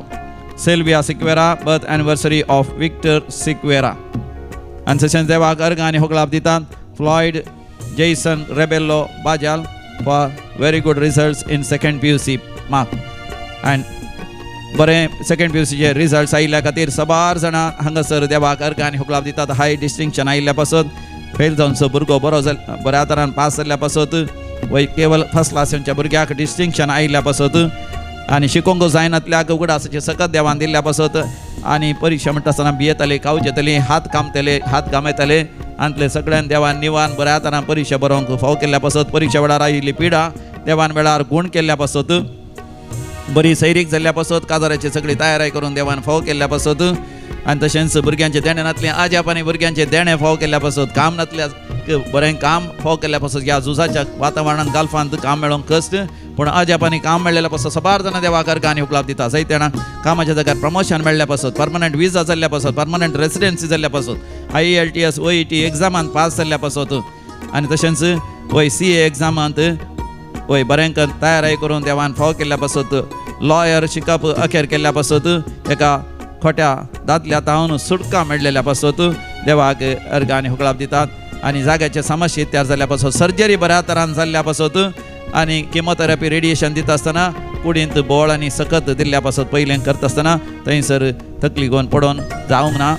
S1: Sylvia Siqueira, birth anniversary of Victor Siqueira. आनी तशेंच देवाक अर्घ आनी होगळाप दितात Floyd Jason Rebello Bajal for very good results in second PUC mark. And बरें second P U सीचे results आयिल्ल्या खातीर सबार जाणां हांगासर देवाक अर्घ आनी होगळाप दितात. हाय डिस्टिंक्शन आयिल्ल्या पासत, फेल जावचो भुरगो बरो जाल बऱ्या तरान पास जाल्ल्या पासत, वय केवल फर्स्ट क्लास येवच्या भुरग्याक डिस्टिंक्शन आयिल्ल्या पासत आनी शिकोवंक जायनातल्याक उगडासाचे सकत देवान दिल्ल्या पासत आनी परिक्षा म्हणटा आसतना भियेताले, कावचेताले, हात कामतले, हात कामयताले आनी सगळ्यान देवान निवान बऱ्या तरान परिक्षा बरोवंक फाव केल्ल्या पासत, परिक्षा वेळार आयिल्ली पिडा देवान वेळार गूण केल्ल्या पासत, बरी सैरीक जाल्ल्या पासत, काजाराची सगळी तयारी करून देवान फाव केल्ल्या पासत आनी तशेंच भुरग्यांचे देणें नातलें आजाप आनी भुरग्यांचे देणें फाव केल्ल्या पासत, काम नातल्या बरें काम फाव केल्ल्या पासत, ह्या झुजाच्या वातावरणांत गाल्फांत काम मेळोवंक कश्ट पूण अजाप आनी काम मेळ्ळेल्या पासत सबार जाणां देवाक अर्घ आनी उपलाभ दिता. जायते जाणां कामाच्या जाग्यार प्रमोशन मेळ्ळ्या पासत, परमनंट विजा जाल्ल्या पासत, परमनंट रेसिडेन्सी जाल्ल्या पासत, IELTS OET एग्जामांत पास जाल्ल्या पासत आनी तशेंच वय CA एग्जामांत वय बरें तयारी करून देवान फाव केल्ल्या पासत, लॉयर शिकप अखेर केल्ल्या पासत, एका खोट्या दादल्या तावन सुटका मेळ्ळेल्या पासत देवाक अर्घ आनी हुकळाप दितात. आनी जाग्याचे समस्या तयार जाल्ल्या पासत, सर्जरी बऱ्या तरान जाल्ल्या पासत आनी किमोथेरपी रेडिएशन दिता आसतना कुडींत बोळ आनी सकत दिल्ल्या पासत पयलें करता आसतना थंयसर तकली घेवन पडोवन जावंक ना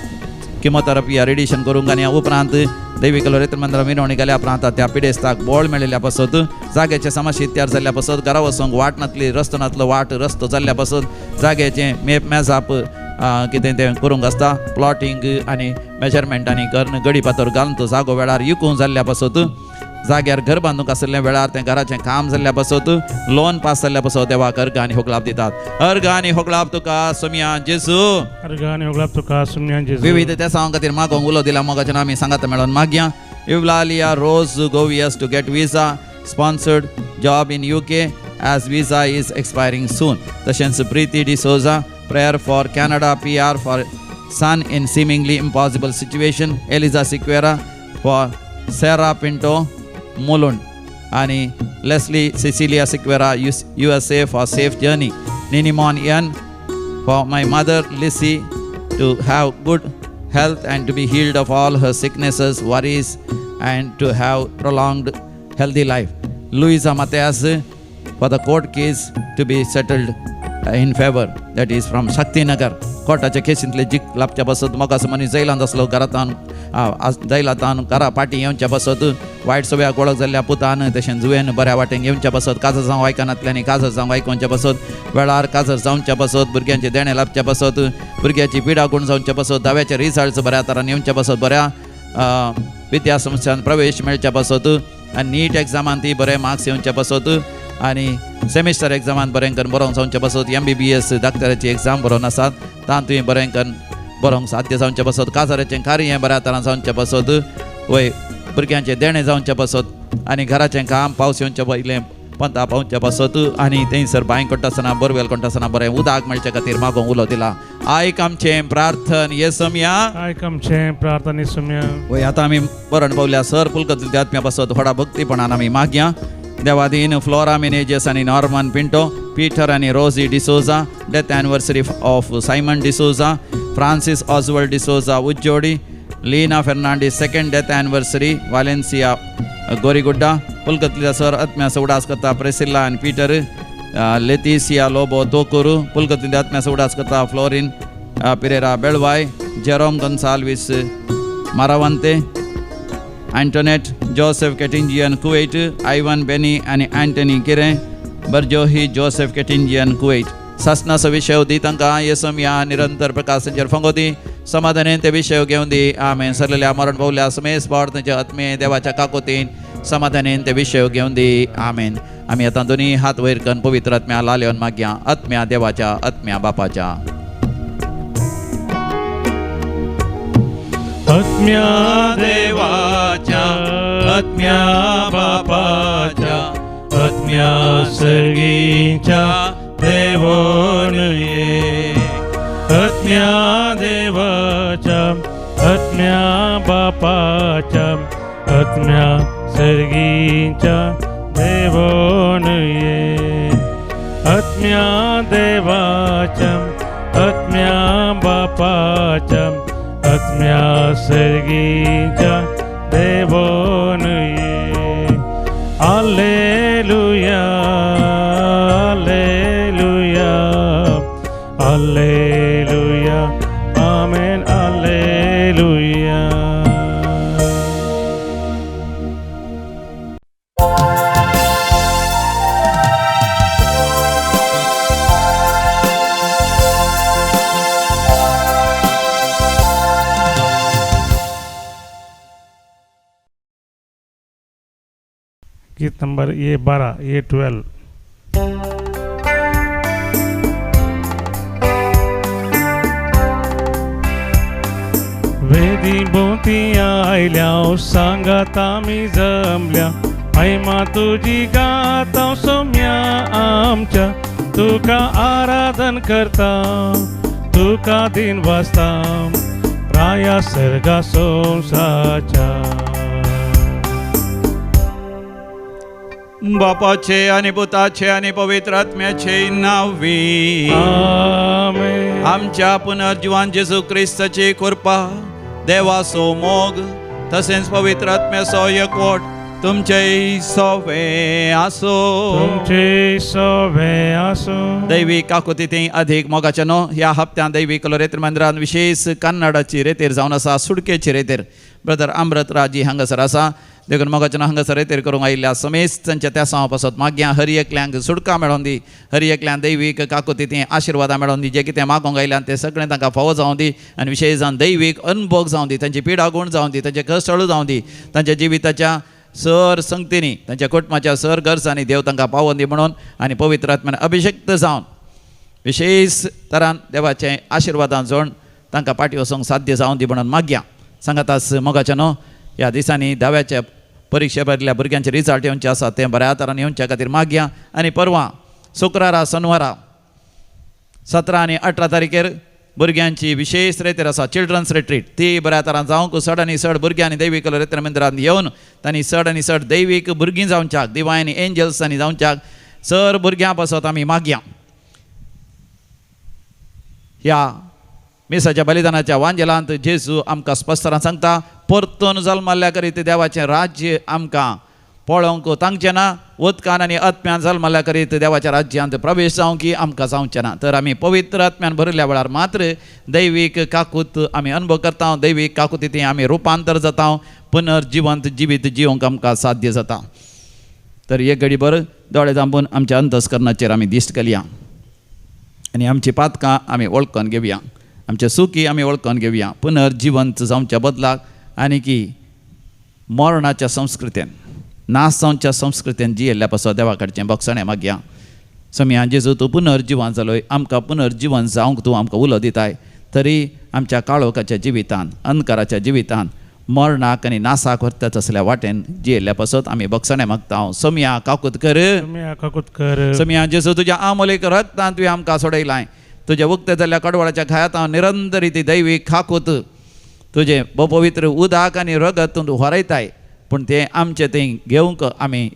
S1: किमोथेरपी या रेडिएशन करूंक आनी उपरांत दैवीक लोरेत्र मंदिरा मिरवणी गेल्या उपरांत त्या पिडेस्ताक बोळ मेळिल्ल्या पासत, जाग्याचे समस्या तयार जाल्ल्या पासत, घरा वचूंक वाट नातली, रस्तो नातलो वाट रस्तो जाल्ल्या पासत, जाग्याचें मेप मेजाप कितें तें करूंक आसता प्लॉटींग आनी मेजरमेंट आनी करून गडी पातोर घालून तो जागो वेळार विकूंक जाल्ल्या पासत, जाग्यार घर बांदूंक आशिल्ल्या वेळार तें घराचें काम जाल्ल्या पासत, लोन पास जाल्ल्या पासत देवाक अर्घ आनी होगळाप दितात. अर्घ आनी होगळाप तुका सोमया जेजू.
S2: अर्घ आनी होगळाप तुका सुम्या जेजू.
S1: विविध त्या खातीर मागोवंक उलो दिला मोगाच्या आमी सांगात मेळोन मागया. Eulalia Rose Govias to get visa sponsored job in UK as visa is expiring soon. तशेंच Preeti D'Souza prayer for Canada PR for son in seemingly impossible situation. Eliza Sequeira for Sarah Pinto Mulund आणि Leslie Cecilia Sequeira USA for safe journey. Ninimon N for my mother Lissy to have good health and to be healed of all her sicknesses, worries, and to have prolonged healthy life. Louisa Mathias for the court case to be settled. in favour, that is from Shaktinagar. कोर्टाच्या केसींतले जीक लाभच्या पासत मोगाचो मनीस जैलांत आसलो, घरांत जैलांत घरा पाटी येवच्या पासत वायट सवयाक वळख जाल्ल्या पुतान तशें जुवेन बऱ्या वाटेन येवच्या पासत, काजर जावं आयकनातल्यानी काजर जावं आयकोवच्या पासत, वेळार काजर जावच्या पासत, भुरग्यांचें देणें लाभच्या पासत, भुरग्याची पिडा गुण जावच्या पासत, दाव्याचे रिजल्ट्स बऱ्या तरान येवच्या पासत, बऱ्या विद्यासंस्थान प्रवेश मेळच्या पासत आनी नीट एग्जामान ती बरे मार्क्स येवच्या पासत आनी सेमिस्टर एग्जामान बरें करून बरोवंक जावच्या पासत, MBBS डाक्टराची एग्जाम बरोवन आसात तातूंय बरें करून बरोवंक साध्य जावच्या पासत, काजाराचें कार्य बऱ्या तरान जावच्या पासत, वय भुरग्यांचें देणें जावच्या पासत आनी घराचें काम पावस येवच्या पयलें पंता पावच्या पासत आनी थंयसर बांय कोट्टा आसतना बोरवेल कोट्टा आसतना बरें उदक मेळचे खातीर मागोवंक उलो दिला. आयक आमचें प्रार्थन येसमया,
S2: आयक आमचें प्रार्थन येसमया.
S1: वय आतां आमी मरण पावल्या सर पुलकतल्या आत्म्या पासत व्हडा भक्तीपणान आमी मागया. देवादीन फ्लोरा मिनेजस आनी नॉर्मन पिंटो, पीटर आनी Rosie D'Souza, death anniversary of Simon D'Souza, Francis Oswald D'Souza Ujjodi, Leena Fernandes second death anniversary Valencia Gorigudda, पुलकतल्या sir आत्म्याचो उडास करता प्रेसिल्ला आनी पीटर, लेतिसिया लोबो तोकुरू, पुलकतल्या आत्म्याचो उडास करता Florin Pereira Belvai, Jerome Gonsalves Maravanthe, Antoinette Joseph Ketinjian Kuwait, Ivan Benny आनी Anthony किरें, बर्जोही Joseph केटिंजियन Kuwait. सासनाचो विशय दी तांकां येसमया निरंतर प्रकाशांचेर फंगोती, समाधानेन ते विशय घेवन दी. आमेन. सरलेल्या मरण पावल्या समेस पावट तांच्या आत्मे देवाच्या काकोतीन समाधानेन ते विशय घेवन दी. आमेन. आमी आतां दोनी हात वयर करून पवित्र आत्म्या लालेवन मागया, आत्म्या देवाच्या, आत्म्या बापाच्या.
S2: आत्म्या देवाच्या, आत्म्या बापाच्या, आत्म्या सर्गीच्या देवोन ये. आत्म्या देवाच्या, आत्म्या बापाच्या, आत्म्या सर्गीच्या देवोन ये. आत्म्या देवाच्या, आत्म्या बापाच्या, आत्म्या सर्गीच्या देवोन ये. Alleluia, alleluia, alleluia, amen, alleluia. गीत नंबर ये 12, ये 12. वेदी भोवती आयल्या सांगाता मी जमल्या, महिमा तुजी गाता सोम्या आमच्या, तुका आराधन करता, तुका दिन वाजता, राया सर्गा संसाच्या.
S1: बापाचे आणि पुताचे आणि पवित्र आत्म्याचे नावे.
S2: आमेन.
S1: आमच्या पुनर्जीवान जेजू क्रिस्ताची कृपा, देवाचो मोग तसेच पवित्र आत्म्याचो एकवट तुमचे सोवे आसो.
S2: तुमचे सोवे आसो.
S1: दैवी काकुती ती अधिक मोगाचे न्हू. ह्या हप्त्यान दैवीक रेतीर मंदिरान विशेष कन्नडाची रेतीर जावन आसा, सुडकेची रेतीर. ब्रदर अमृत राजी हांगासर आसा, देखून मोगाचे न्हू हांगासर रेतीर करूंक आयिल्ल्या समेस्त तांच्या त्या सांवा पासत मागया. हर एकल्यांक सुटका मेळोन दी, हर एकल्यान दैवीक काकुती ती आशिर्वादां मेळोन दी, जे कितें मागोंक आयल्यान तें सगळें तांकां फावो जावं दी आनी विशेष जावन दैवीक अनभोग जावं दी, तांची पिडा गुण जावं दी, तांचे कश्ट जावं दी, तांच्या जिविताच्या सर संगतींनी, तांच्या कुटुंबाच्या सर गरजांनी देव तांकां पावोवन दी म्हणून आनी पवित्र आत्म्यान अभिषेक्त जावन विशेष तरान देवाचे आशिर्वादान जोड तांकां पाटी वचोंक साध्य जावं दी म्हणून मागया. सांगातास मोगाच्या न्हू ह्या दिसांनी धाव्याच्या परिक्षे भरल्या भुरग्यांचे रिजल्ट येवचे आसा तें बऱ्या तरान येवच्या खातीर मागया. आनी परवां शुक्रारा शनवारा 17 आनी 18 तारखेर भुरग्यांची विशेष रेतीर आसा, चिल्ड्रन्स रिट्रीट. ती बऱ्या तरान जावंक चड आनी चड भुरग्यांनी दैवीक रेतीर मंदिरांत येवन तांणी चड आनी चड दैवीक भुरगीं जावच्याक, डिवायन एंजल्स आनी जावच्याक सर भुरग्यां पासत आमी मागया. ह्या मिसाच्या बलिदानाच्या वांजेलांत जेजू आमकां स्पश्ट सांगता, परतून जल्माल्ल्या करीत देवाचें राज्य आमकां पळोवंक तांचें ना. उदकान आनी आत्म्यान जल्मल्या करीत देवाच्या राज्यांत प्रवेश जावंक की आमकां जावचें ना. तर आमी पवित्र आत्म्यान भरिल्ल्या वेळार मात्र दैवीक काकूत आमी अनुभव करता, दैवीक काकुतींत आमी रुपांतर जाता, पुनर्जिवंत जिवीत जिवंक आमकां साध्य जाता. तर एक घडीभर दोळे धांपून आमच्या अंतस्करणाचेर आमी दिश्ट घालया आनी आमची पातकां आमी वळखून घेवया, आमचे सुखी आमी वळखून घेवया. पुनर्जिवंत जावच्या बदलाक आनी की मरणाच्या संस्कृतेन, नाश जावच्या संस्कृतेन जियेल्ल्या पासत देवा कडचें बक्षणें मागया. समिया जेजू, तूं पुनर्जिवन जालोय, आमकां पुनर्जिवन जावंक तूं आमकां उलो दिताय. तरी आमच्या काळोखाच्या जिवितान, अंधकाराच्या जिवितान, मरणाक आनी नासाक व्हरता तसल्या वाटेन जियेल्ल्या पासत आमी बक्षणें मागता. समिया काकूत कर,
S2: समिया काकूत कर.
S1: समिया जेजू, तुज्या आमोलीक रक्तान तुवें आमकां सोडयलाय. तुज्या उक्ते जाल्ल्या कडवळाच्या घायात हांव निरंतर ती दैवीक खाकूत तुजें पवित्र उदक आनी रगत तूं होरयताय, पूण तें आमचें तें घेवंक आमी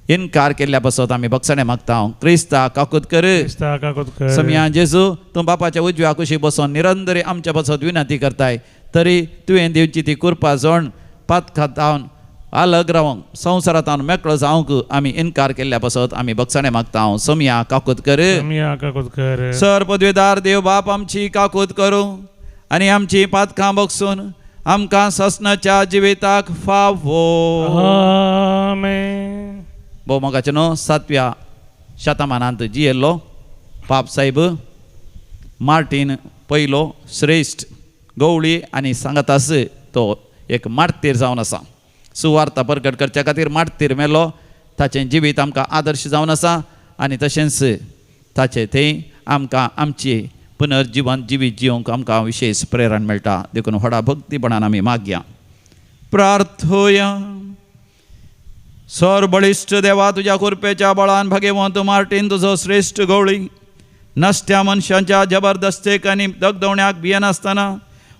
S1: इनकार केल्ल्या पासत आमी बक्षणें मागता. क्रिस्ता काकूत कर,
S2: क्रिस्ता काकूत कर.
S1: समिया जेजू, तूं बापाच्या उजव्या कुशी बसून निरंतरी आमच्या पासत विनंती करताय. तरी तुवें दिवची ती कृपा जोण पातखातावन अलग रावंक, संवसारांत मेकळो जावंक आमी इनकार केल्ल्या पासत आमी बक्षणें मागता. समिया काकूत कर,
S2: समिया काकूत कर.
S1: सर पदवेदार देव बाप आमची काकूत करूं आनी आमची पातकां बगसून आमकां ससनाच्या जिविताक फावो.
S2: आमेन.
S1: भोव मोगाचें न्हू, 7व्या शतमानांत जियेल्लो पाप साहेब मार्टीन पयलो श्रेश्ठ गवळी आनी सांगातास तो एक मार्तीर जावन आसा. सुवार्ता प्रकट करच्या खातीर मार्तीर मेलो. ताचें जिवीत आमकां आदर्श जावन आसा आनी तशेंच ताचें थंय आमकां आमची पुनर्जिवन जिवीत जिवंक आमकां विशेश प्रेरण मेळटा. देखून व्हडा भक्तीपणान आमी मागया. प्रार्थोया. सर बळिश्ट देवा, तुज्या कृपेच्या बळान भागेवंत मार्टीन तुजो श्रेश्ठ गवळी नश्ट्या मनशांच्या जबरदस्तेक आनी दगदवण्याक भियेनासतना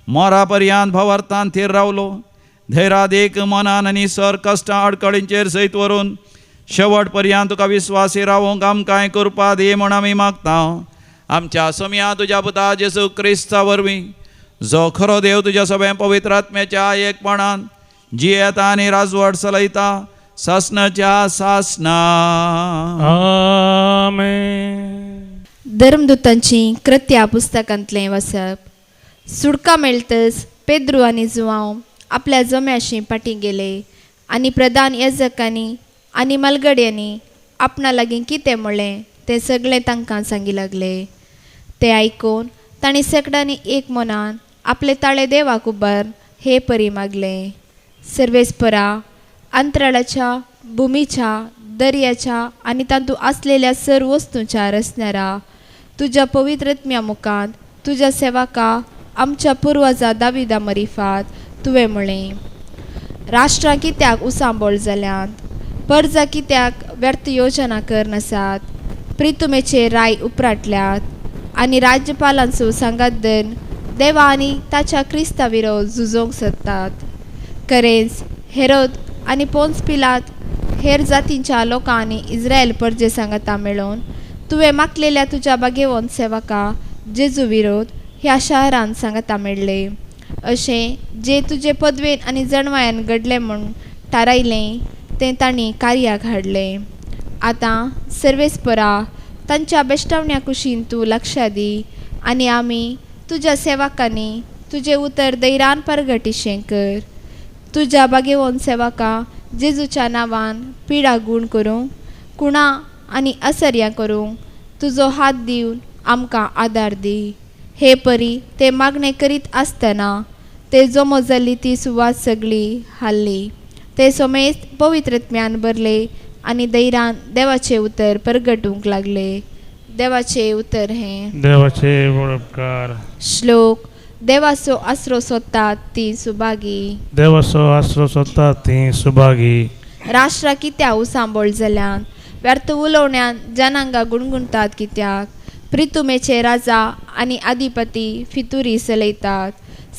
S1: मोरा पर्यांत भवार्थान थीर रावलो. धैरादीक मनान आनी सर कश्टां अडकळींचेर सयत व्हरून शेवट पर्यांत तुका विस्वासी रावूंक आमकांय कृपा दी म्हूण आमी मागता. आमच्या समिया तुज्या पुता जेजू क्रिस्ता वरवीं, जो खरो देव तुज्या सगळ्या पवित्र आत्म्याच्या एकपणान जियेता आनी राजवट चलयता सासनाच्या सासना.
S2: आमेन.
S3: धर्मदूतांची कृत्या पुस्तकांतलें वाचप. सुडका मेळटच पेद्रू आनी जुवांव आपल्या जम्याशी फाटीं गेले आनी प्रधान याजकांनी आनी मालगड्यांनी आपणा लागीं कितें म्हणलें तें सगळें तांकां सांगी लागले. तें आयकून तांणी सेकडांनी एक मनान आपले ताळे देवाक उबार हे परी मागलें. सर्वेस्परा, अंतराळाच्या, भुमीच्या, दर्याच्या आनी तातूंत आसलेल्या सर्व वस्तूंच्या रचणारा, तुज्या पवित्र आत्म्या मुखांत तुज्या सेवका आमच्या पुर्वजा दाविदा मरिफात तुवें म्हणलें, राष्ट्रां कित्याक उसांबोळ जाल्यांत, परजा कित्याक व्यर्थ योजना करनासात, प्रितुमेचे राय उपराटल्यात आनी राज्यपालांचो सांगात धरून देवा आनी ताच्या क्रिस्ता विरोध झुजोवंक सोदतात. खरेंच हेरोद आनी पोन्स पिलात हेर जातींच्या लोकां आनी इस्रायल परजे सांगाता मेळोवन तुवें मागलेल्या तुज्या बागेवन सेवका जेजू विरोध ह्या शारान सांगाता मेळ्ळे. अशें जे तुजे पदवेन आनी जणवायान घडलें म्हूण थारायलें तें तांणी कार्याक हाडलें. आतां सर्वेस्परा, तांच्या बेश्टावण्या कुशीन तूं लक्षां दी आनी आमी तुज्या सेवकांनी तुजें उतर दैरान परगटिशें कर. तुज्या बागेवन सेवका जेजूच्या नांवान पिडा गूण करूंक, कुणा आनी असर्या करूंक तुजो हात दिवन आमकां आदार दी. हे परी ते मागणें करीत आसतना ते जमो जाल्ली ती सुवात सगळी हाल्ली. ते समेस्त पवित्रत्म्यान भरले आनी दैरान देवाचें उतर परगटूंक लागले. देवाचें उतर हें.
S2: देवाचे उपकार.
S3: श्लोक. देवाचो आसरो सोदतात ती सुभागी.
S2: देवाचो आसरो सोदतात ती सुभागी.
S3: राष्ट्रां कित्याक उसांबोळ जाल्यान, व्यर्थ उलोवण्यान जनांगां गुणगुणतात कित्याक, प्रितुमेचे राजा आनी अधिपती फितुरी चलयतात,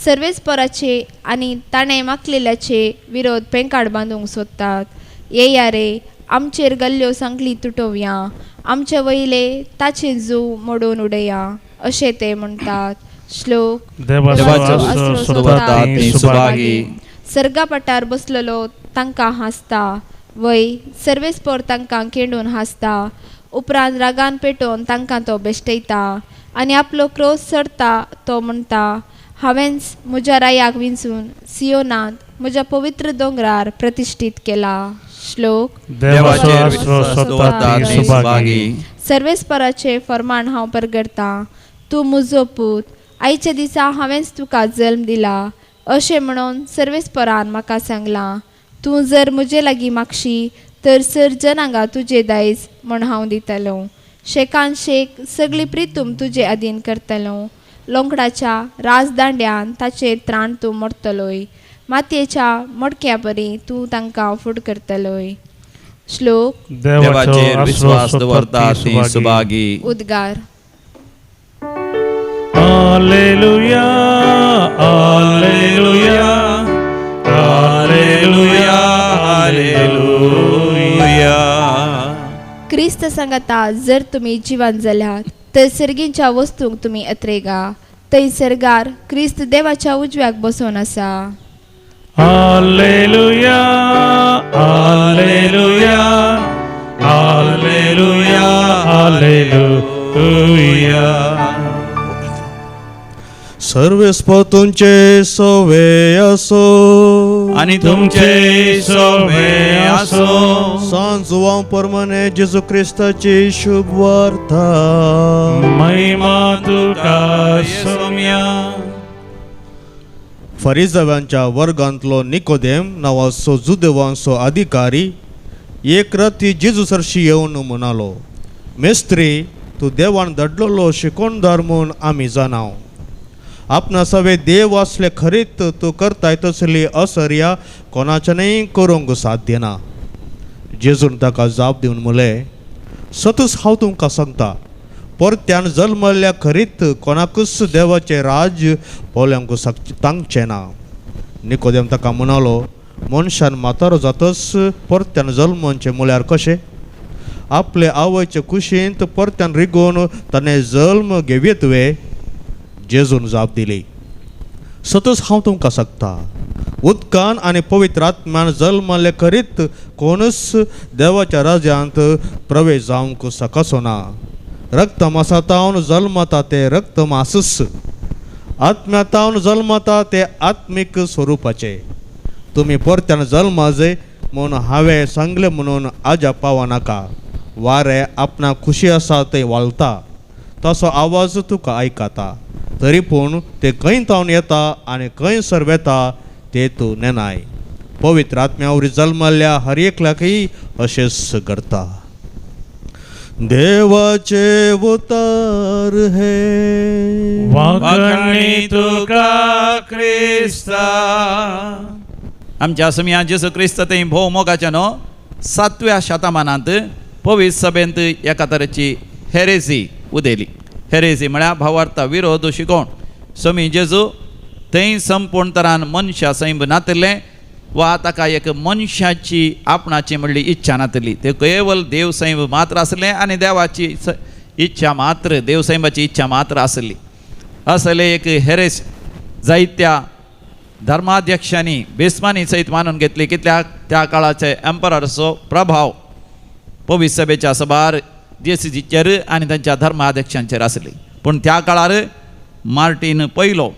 S3: सर्वेस्पराचे आनी ताणें मागलेल्याचे विरोध पेंकाड बांदूंक सोदतात. येया रे, आमचेर गल्ल्यो सांगली तुटोवया, आमचे वयले ताचे जू मोडून उडया अशें ते म्हणटात. श्लोक.
S2: देवाचो आसरो सोदतात ती सुभागी.
S3: सर्गापटार बसलेलो तांकां हांसता, वय सर्वेस्पोर तांकां केंडून हांसता. उपरांत रागान पेटोवन तांकां तो बेश्टयता आनी आपलो क्रोस सरता. तो म्हणटा, हांवेंच म्हज्या रायाक विंचून सियोनांत म्हज्या पवित्र दोंगरार प्रतिश्ठीत केला. श्लोक.
S2: देवाचेर विश्वास दवरता ती सुभागी.
S3: सर्वेस्पराचे फरमाण हांव परगडतां, तूं म्हजो पूत, आयच्या दिसा हांवेंच तुका जल्म दिला अशें म्हणून सर्वेस्परान म्हाका सांगलां. तूं जर म्हजे लागीं मागशी तर सर जनांगा तुजें दायज म्हण हांव दितलो. शेकान शेक सगळी प्रितूम तुजे अधीन करतलो. लोंकडाच्या राजदांड्यान ताचें त्राण तूं मोडटलोय. मातयेच्या मडक्या परी तूं तांकां फूड करतलोय. श्लोक.
S1: देवाचेर विश्वास दवरता ती सुभागी.
S3: उद्गार.
S2: Alleluia, alleluia,
S1: alleluia, alleluia.
S3: क्रिस्त सांगता जर तुमी जिवन जाल्यात तर सर्गींच्या वस्तूंक तुमी अत्रेगा. थंय सर्गार क्रिस्त देवाच्या उजव्याक बसोवन आसा.
S2: Alleluia, alleluia, alleluia, alleluia.
S4: सर्वेस्पर तुमचे सवे असो
S1: आनी तुमचे सोबे आसो.
S4: सांत जुवांव परमाने जेजू क्रिस्ताची शुभ वार्ता.
S2: महिमा तुका सोम्या.
S4: फरिजाव्यांच्या वर्गांतलो निकोदेम नांवाचो जुदेवांचो अधिकारी एक राती जेजू सरशी येवन म्हणालो, मेस्त्री, तूं देवान धाडलेलो शिकोणदार म्हूण आमी जाणाव. आपणा सवे देव असले खरीत तूं करताय तसली असर्या कोणाच्यानूय करूंक साध्य ना. जेजून ताका जाप दिवन म्हणलें, सतूच हांव तुमकां सांगता, परत्यान जल्मल्ल्या खरीत कोणाकूच देवाचें राज्य पळोवंक तांगचें ना. निकोदेम ताका म्हणालो, मनशान म्हातारो जातच परत्यान जल्मचें म्हळ्यार कशें? आपले आवयचे कुशींत परत्यान रिगोवन ताणें जल्म घेवयेत वे? जेजून जाप दिली, सतूच हांव तुमकां सांगता, उदकान आनी पवित्र आत्म्यान जल्मल्ले खरीत कोणूच देवाच्या राज्यांत प्रवेश जावंक शकचो ना. रक्तमासातावन जल्मता ते रक्तमासच, आत्म्यातावन जल्मता ते आत्मीक स्वरुपाचे. तुमी परत्यान जल्माजे म्हूण हांवें सांगलें म्हणून आजा पावनाका. वारें आपणाक खुशी आसा थंय वालता, तसो आवाज तुका आयकता, तरी पूण ते खंय तावन येता आनी खंय सर वेता ते तूं नेनाय. पवित्र आत्म्या वरी जल्मल्ल्या हर एकल्याकय अशेंच करता. देवाचे उतार हे
S2: वाखणी तुका क्रिस्ता.
S1: आमच्या समिया जेजू क्रिस्त थंय भोव मोगाच्या न्हू 7व्या शतमानांत पवित्र सभेंत एका तरेची हेरेजी उदेली. हेरेजी म्हळ्यार भावार्थ विरोध शिकोवण. समी जेजू थंय संपूर्ण तरान मनशा सैम नातिल्लें वा ताका एक मनशाची आपणाची म्हणली इच्छा नातिल्ली. ते केवल देव सैम मात्र आसलें आनी देवाची इच्छा मात्र, देव सैमाची इच्छा मात्र आसली. असले एक हेरेस जायत्या धर्माध्यक्षांनी बेस्मानी सयत मानून घेतली. कित्याक त्या काळाचे एम्परराचो प्रभाव पवित्र सभेच्या सभार जेसीचेर आनी तांच्या धर्माध्यक्षांचेर आसली. पूण त्या काळार मार्टीन पयलो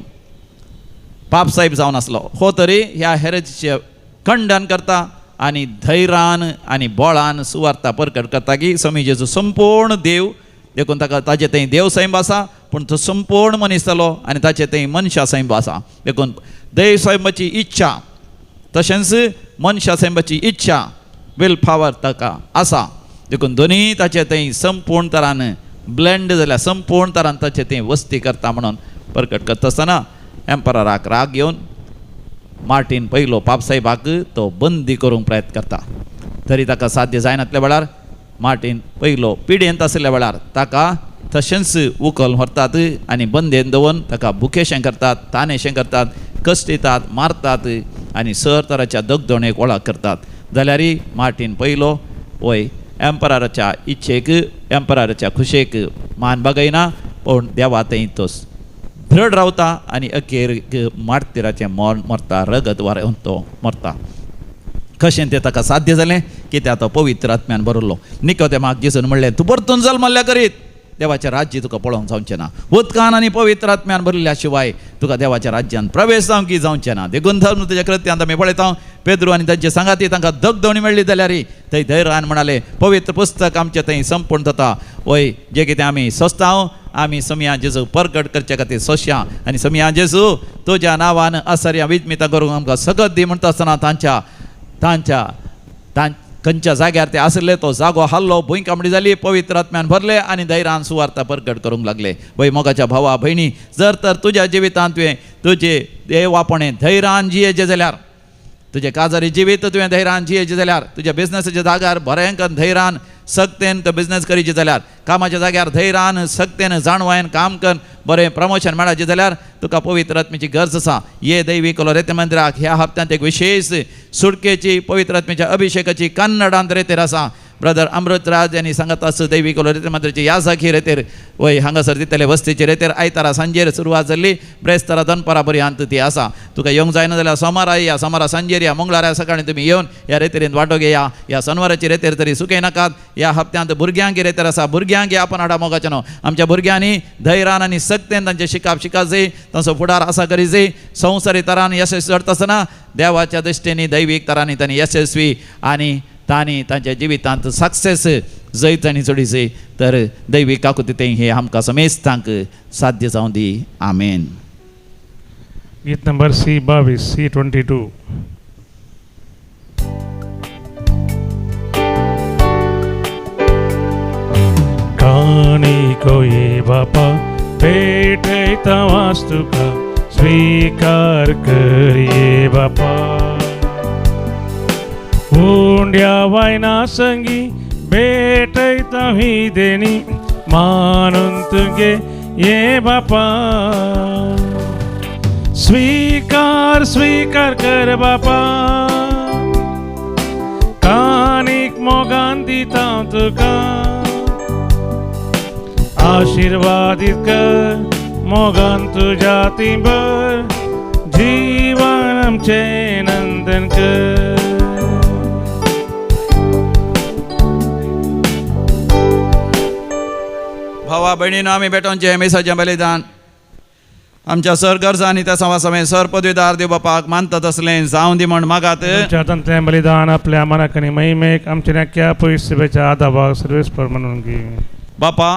S1: पापसाहेब जावन आसलो. हो तरी ह्या हेरेजीचें खंडन करता आनी धैर्यान आनी बोळान सुवार्ता परकट करता की स्वामी जेजू संपूर्ण देव, देखून ताका ताजे थंय देव सैम आसा, पूण तो संपूर्ण मनीस जालो आनी ताचे थंय मनशा सैम आसा. देखून देव सैमाची इच्छा तशेंच मनशा सैमाची इच्छा will power ताका आसा. देखून दोनूय ताचे थंय संपूर्ण तरान ब्लेंड जाल्यार संपूर्ण तरान ताचे थंय वस्ती करता म्हणून परकट करता आसतना एम्पराक राग येवन मार्टीन पयलो पापसाहेबाक तो बंदी करूंक प्रयत्न करता. तरी ताका साध्य जायनातल्या वेळार मार्टीन पयलो पिडेंत आशिल्ल्या वेळार ताका तशेंच उखल व्हरतात आनी बंदेन दवरून ताका भुकेशें करतात, तानेशें करतात, कश्टितात, मारतात आनी सर तराच्या दगदोणेक वळख करतात. जाल्यारय मार्टीन पयलो वय एम्पराच्या इच्छेक, एम्पराच्या खुशेक मान बागयना, पूण देवा थंय तो दृढ रावता आनी अखेर मार्तिराचें मरण मरता, रगत वारेवन तो मरता. कशें तें ताका साध्य जालें? कित्याक तो पवित्र आत्म्यान भरलो. निकोदेमाक जेजून म्हणलें तूं परतून जल्मल्ल्या करीत देवाचें राज्य तुका पळोवंक जावचें ना. उदकान आनी पवित्र आत्म्यान भरिल्ल्या शिवाय तुका देवाच्या राज्यान प्रवेश जावंक की जावचें ना. देखून धर्म तुज्या कृत्यांत आमी पळयता पेद्रू आनी तांचे सांगाती तांकां दगदवणी मेळ्ळी जाल्यार थंय धैर्यान म्हणाले पवित्र पुस्तक आमचें थंय संपूर्ण जाता. वय जें कितें आमी सोंसता आमी समया जेजू परगट करचे खातीर सोंशया आनी समया जेजू तुज्या नांवान आसर्या विजमितां करूंक आमकां सगत दी म्हणटा आसतना तांच्या तांच्या तां खंयच्या जाग्यार ते आसले तो जागो हाल्लो, भुंयकांपणी जाली, पवित्र आत्म्यान भरले आनी धैर्यान सुवार्ता परगट करूंक लागले. वय मोगाच्या भावा भयणी, जर तर तुज्या जिवितांत तुवें तुजे देवापणे धैर्यान जियेचें जाल्यार, तुजें काजारी जिवीत तुवें धैर्यान जियेचें जाल्यार, तुज्या बिजनसाच्या जाग्यार भयंकर धैर्यान सक्तेन तो बिजनस करीचे जाल्यार, कामाच्या जाग्यार धैर्यान सक्तेन जाणवायन काम कर बरें प्रमोशन मेळाचें जाल्यार तुका पवित्र आत्म्याची गरज आसा. ये दैवी कलोरेते मंदिराक ह्या हप्त्यांत एक विशेष सुटकेची पवित्र आत्म्याच्या अभिषेकाची कन्नडांत रेतेर आसा. ब्रदर अमृतराज यांनी सांगत आसा दैवी कलोरेते मंदिराची याजाकी रेतेर वय हांगासर दितले वस्तीचे रेतेर आयतारा सांजेर सुरवात जाल्ली ब्रेस्तारा दनपारा पर्यंत ती आसा. तुका येवंक जायना जाल्यार सोमारा या, सोमारा सांजेर या, मंगळारा सकाळी तुमी येवन ह्या रेतेरीन वांटो घेया. ह्या सनवाराची रेतेर तरी सुकय नाकात. ह्या हप्त्यांत भुरग्यांक रेतेर आसा, भुरग्यांक आपण हाडा मोगाचें न्हू. आमच्या भुरग्यांनी धैर्यान आनी सक्तेन तांचें शिकाप शिकाप जाय, तांचो फुडार आसा करी जाय. संवसारी तरान यशस्वी चडटा आसतना देवाच्या दृश्टीन दैवीक तरांनी तांणी यशस्वी आनी तांणी तांच्या जिवितांत सक्सेस जैत आनी चडी जाय. तर दैवीक काकुती तें हें आमकां समेस्तांक साध्य जावं दी. आमेन.
S2: गीत नंबर सी 22, सी 22. काणी कोये बापा भेटयता वास्तुका स्वीकार करिये बापा. उंड्या वायना संगी भेटयता ही देणी मानून तुगे ये बापा. स्वीकार स्वीकार कर बापा, कानीक मोगान दिता तुका. आशीर्वादित कर मोगान तुज्या तिंबर, जीवन आमचें नंदन कर.
S1: भावा भयणीनो, आमी भेटोवचें मिसाचें बलिदान आमच्या सर गरजा आनी त्या समा सर पदवीदार देव बापाक मानतात असलें जावं दी म्हण मागात.
S2: आमच्या हातांतलें बलिदान आपल्या मनाक आनी महिमेक आमच्या नाक्या पयस सेवेच्या आदाबाक सर्वेस्पर म्हणून घे.
S1: बापा,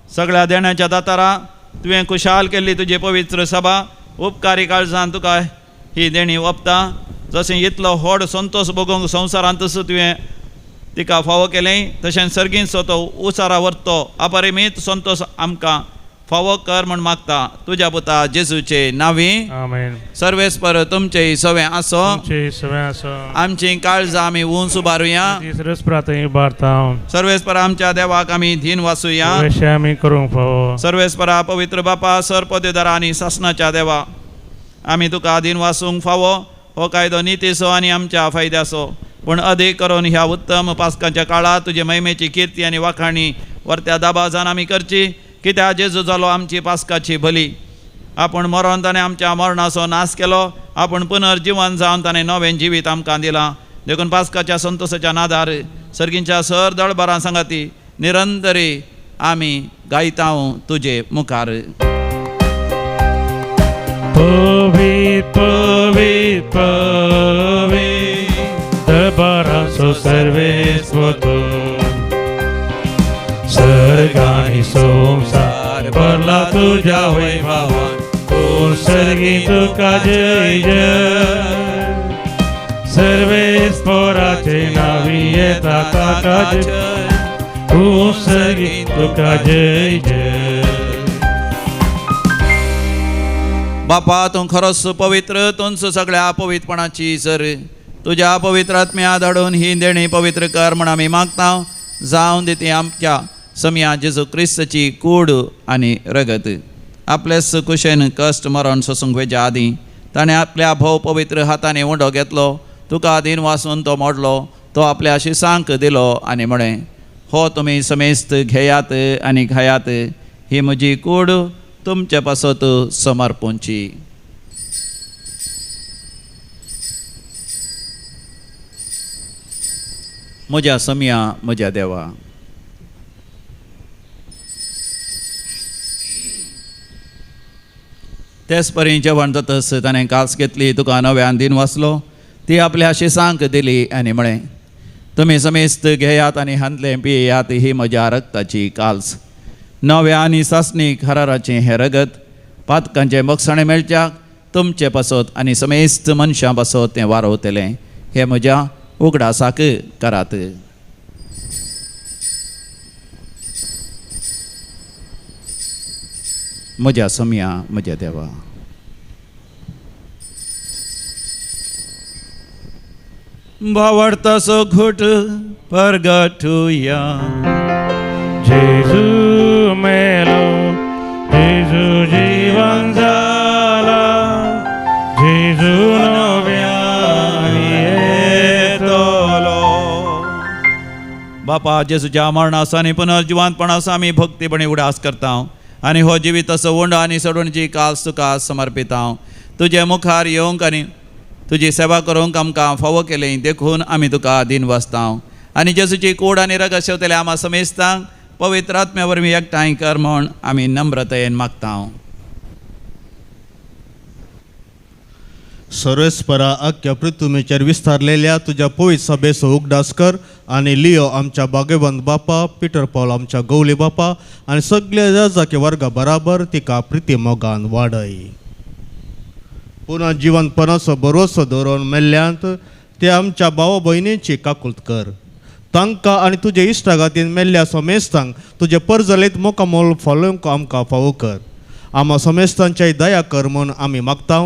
S1: सगळ्या देण्याच्या दातारा तुवें खुशाल केल्ली तुजी पवित्र सभा उपकारी काळजान तुका ही देणी ओंपता. जशें इतलो व्हड संतोश भोगूंक संवसारांतच तुवें तिका फावो केलें, तशें सर्गींचो तो उसारा व्हरतो अपरिमीत संतोश आमकां फावो कर म्हण मागता तुज्या पुता जेजूचे नांवी.
S2: आमेन.
S1: सर्वेस्पर तुमचे सवें आसो, आमची काळजां आमी उंच उबारुया. सर्वेस्पर आमच्या देवाक आमी धीन वासुया.
S2: आमी करूंक फावो.
S1: सर्वेस्परा पवित्र बापा, सर पदवीदारा आनी सासणाच्या देवा, आमी तुका धीन वासूंक फावो. हो कायदो नितीचो आनी आमच्या फायद्याचो, पूण अदीक करून ह्या उत्तम पास्कांच्या काळांत तुजे महिमेची किर्ती आनी वाखाणी वरत्या दाबाजान आमी करची. कित्याक जेजू जालो आमची पास्काची बली. आपूण मरोन ताणें आमच्या मरणाचो नाश केलो, आपूण पुनर्जिवन जावन ताणें नवें जिवीत आमकां दिलां. देखून पास्काच्या संतोशाच्या नादार सर्गींच्या सर दळबरां सांगाती निरंतरी आमी गायता तुजे मुखार.
S2: पवित्र पवित्र पवित्र दरबाराचो सर्वेस्वर तूं, सर्ग आनी संवसार भरला तुज्या वैभवान, तूं सर्गी तुका जय जय. सर्वेस्पराचे नावी येता ताका जय, तूं सर्गी तुका जय जय.
S1: बापा, तूं खरोच पवित्र, तूंच सगळ्या पवित्रपणाची सर. तुज्या पवित्र आत्म्या धाडून ही देणी पवित्र कर म्हण आमी मागता. जावन दी ती आमच्या समया जेजू क्रिस्ताची कूड आनी रगत. आपलेच कुशेन कश्ट मरण सोसूंक वेच्या आदीं ताणें आपल्या भोव पवित्र हातांनी उंडो घेतलो, तुका आदीन वासून तो मोडलो, तो आपल्या शिसांक दिलो आनी म्हळें, हो तुमी समेस्त घेयात आनी खायात, ही म्हजी कूड तुमचे पासत समर्पूंची. म्हज्या समया म्हज्या देवा. तेच परी जेवण जातच ताणें कास घेतली, तुका नव्यान दिन वाचलो, ती आपल्या शिसांक दिली आनी म्हळें, तुमी समेस्त घेयात आनी हांतलें पियेयात, ही म्हज्या रक्ताची काल्स, नव्या आनी सासणीक हराराचें हें रगत पातकांचें बक्षाणें मेळच्याक तुमचे पासत आनी समेस्त मनशां पासत तें वारवतलें, हें म्हज्या उगडासाक करात. म्हज्या समया म्हज्या देवा. भावार्थाचो घोट परगटुया.
S2: जेजू मेलो, जेजू जीवन जाला, जेजू नव्यान येतलो.
S1: बापा जेजूच्या मरणाचो आनी पुनर्जिवंतपणाचो आमी भक्तीपणी उडास करता आनी हो जिविताचो उंडो आनी सोडवणीची कास तुका समर्पिता. तुजे मुखार येवंक आनी तुजी सेवा करूंक आमकां फावो केली देखून आमी तुका दिन वाचता आनी जेजूची कूड आनी रगत शेवतले आमा समेस्तांक पवित्र आत्म्या वरवीं एकठांय कर म्हूण आमी नम्रतायेन मागता.
S4: सर्वेस्परा आख्या पृथ्वीचेर विस्तारलेल्या तुज्या पवित्र सभेचो उगडास कर आनी लियो आमच्या भाग्यवंत बापा, पिटर पावल आमच्या गवली बापा आनी सगल्या जाजाकी वर्गा बराबर तिका प्रिती मोगान वाडय. पुनः जिवनपणाचो भरोसो दवरून मेल्ल्यांत ते आमच्या भावा भयणींची काकूत कर. तांकां आनी तुजे इश्टागातीन मेल्ल्या समेस्तांक तुजे परजलीत मोकामोल फलोवंक आमकां फावो कर. आमा समेस्तांच्याय दया कर म्हूण आमी मागता.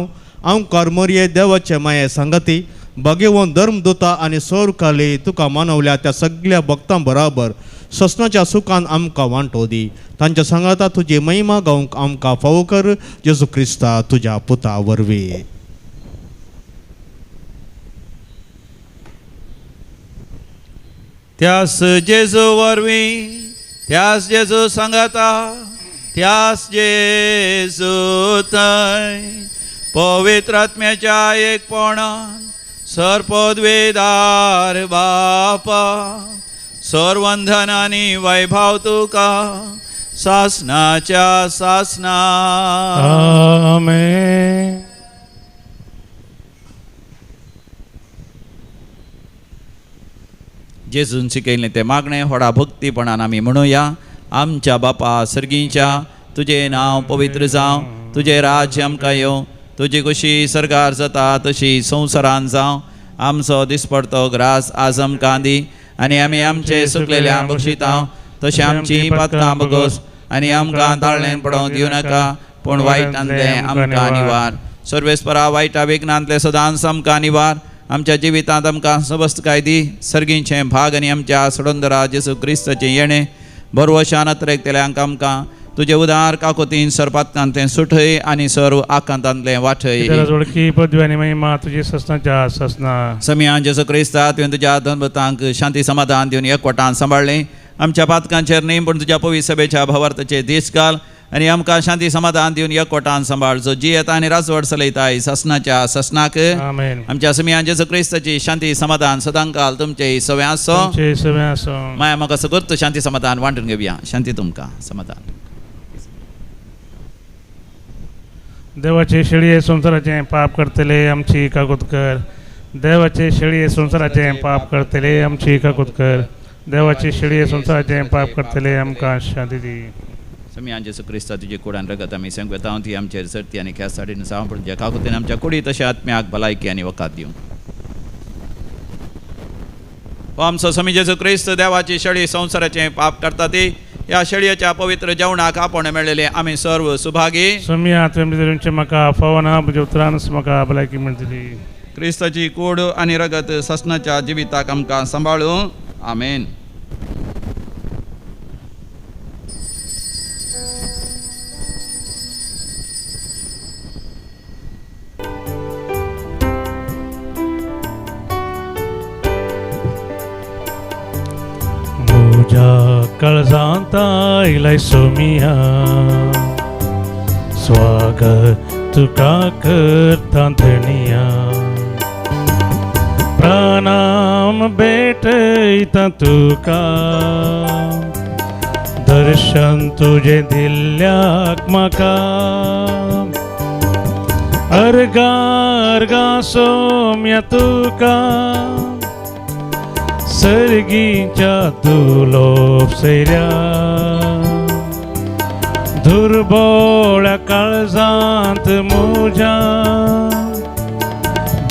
S4: आमकार मोरये देवाचे माये सांगती भाग्यवंत धर्मदुता आनी सौरकाली तुका मानवल्या त्या सगल्या भक्तां बराबर ससनाच्या सुखान आमकां वांटो दी. तांच्या सांगाता तुजी महिमा गावंक आमकां फावो कर, जेजू क्रिस्ता तुज्या पुता वरवीं.
S1: त्यास जेजू वरवीं, त्यास जेजू सांगाता, त्यास जेजू थंय पवित्र आत्म्याच्या एकपणान सर्पद्वेदार बापा सर्वंधन आनी वैभव तुका सासनाच्या सासना.
S2: आमेन.
S1: जेजून शिकयलें तें मागणें व्हडा भक्तीपणान आमी म्हणुया. आमच्या बापा सर्गींच्या, तुजें नांव पवित्र जावं, तुजें राज्य आमकां येवं, तुजी खुशी सरकार जाता तशी संवसारान जावं. आमचो दिसपडतो ग्रास आज आमकां दी आनी आमी आमचे सुकलेल्या बक्षिता तशें आमची पातकां बगोस आनी आमकां ताळ्ळें पडोवंक दिवं नाका, पूण वायटांतलें आमकां निवार. सर्वेस्परा वायटा विघ्नांतलें सदांच आमकां निवार. आमच्या जिवितांत आमकां सबस्तकाय दी. सर्गींचें भाग आनी आमच्या सडंदरा जेजू क्रिस्ताचें येणें भरवशान अत्रेकतल्यांक आमकां तुजे उदार काकोतीन सरपातकांतलें सुठय आनी सर्व आकांतांतलें वाठय.
S2: जोडकी पदवी आनी महिमा तुजी ससनाच्या ससना.
S1: समियान जेजू क्रिस्ता तुवें तुज्या धर्मतांक शांती समाधान दिवन एकवटान सांबाळ्ळें. आमच्या पातकांचेर न्ही पूण तुज्या पवित्र सभेच्या भावार्थाचे दीस घाल आनी आमकां शांती समाधान दिवन एकवटान सांबाळ, जो जियेता आनी राजवट चलयताय ससनाच्या ससनाक.
S2: आमेन.
S1: आमच्या समियान जेजू क्रिस्ताची शांती समाधान सदांकाल तुमचे सवे आसो.
S2: तुमचे सवे आसो.
S1: माया म्हाका सगळं शांती समाधान वांटून घेवया. शांती तुमकां समाधान.
S2: देवाचे शेळये संवसाराचें पाप करतले आमची काकूत कर. देवाचे शेळये संवसाराचें पाप करतले आमची काकूत कर. देवाचे शेळये संवसाराचें पाप करतले आमकां शांती दी.
S1: समियान जेजू क्रिस्ता तुजे कुडान रगत आमी सांगता ती आमचेर सर्ती आनी ख्यास सावं, पूण तुज्या काकुतीन आमच्या कुडी तशें आत्म्याक भलायकी आनी वकात दिवं. हो आमचो समी जेजू क्रिस्त देवाची शेळी संवसाराचें पाप करता ती ह्या शेळयेच्या पवित्र जेवणाक आपण मेळ्ळेले आमी सर्व सुभागी.
S2: समिया तुवें म्हाका फावना, तुज्या उतरानच म्हाका भलायकी मेळटली.
S1: क्रिस्ताची कूड आनी रगत ससनाच्या जिविताक आमकां सांबाळूं. आमेन.
S2: म्हज्या काळजांत आयलाय सोमिया, स्वागत तुका करता धनिया. प्राणाम भेटयता तुका दर्शन तुजें दिल्ल्याक म्हाका अर्गा अर्गा सोम्या तुका सर्गीच्या दुलोप सैऱ्या दुर्बोळ्या काळजांत मुज्या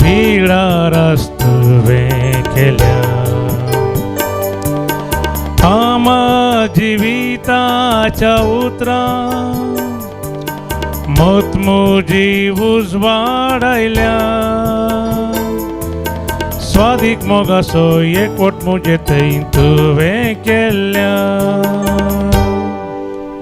S2: भिडारास तुवें केल्या आमा जिविताच्या उतरां मत म्हजी उजवाडायल्या स्वादीक मोगासो एकवट म्हजे थंय तुवें केल्या.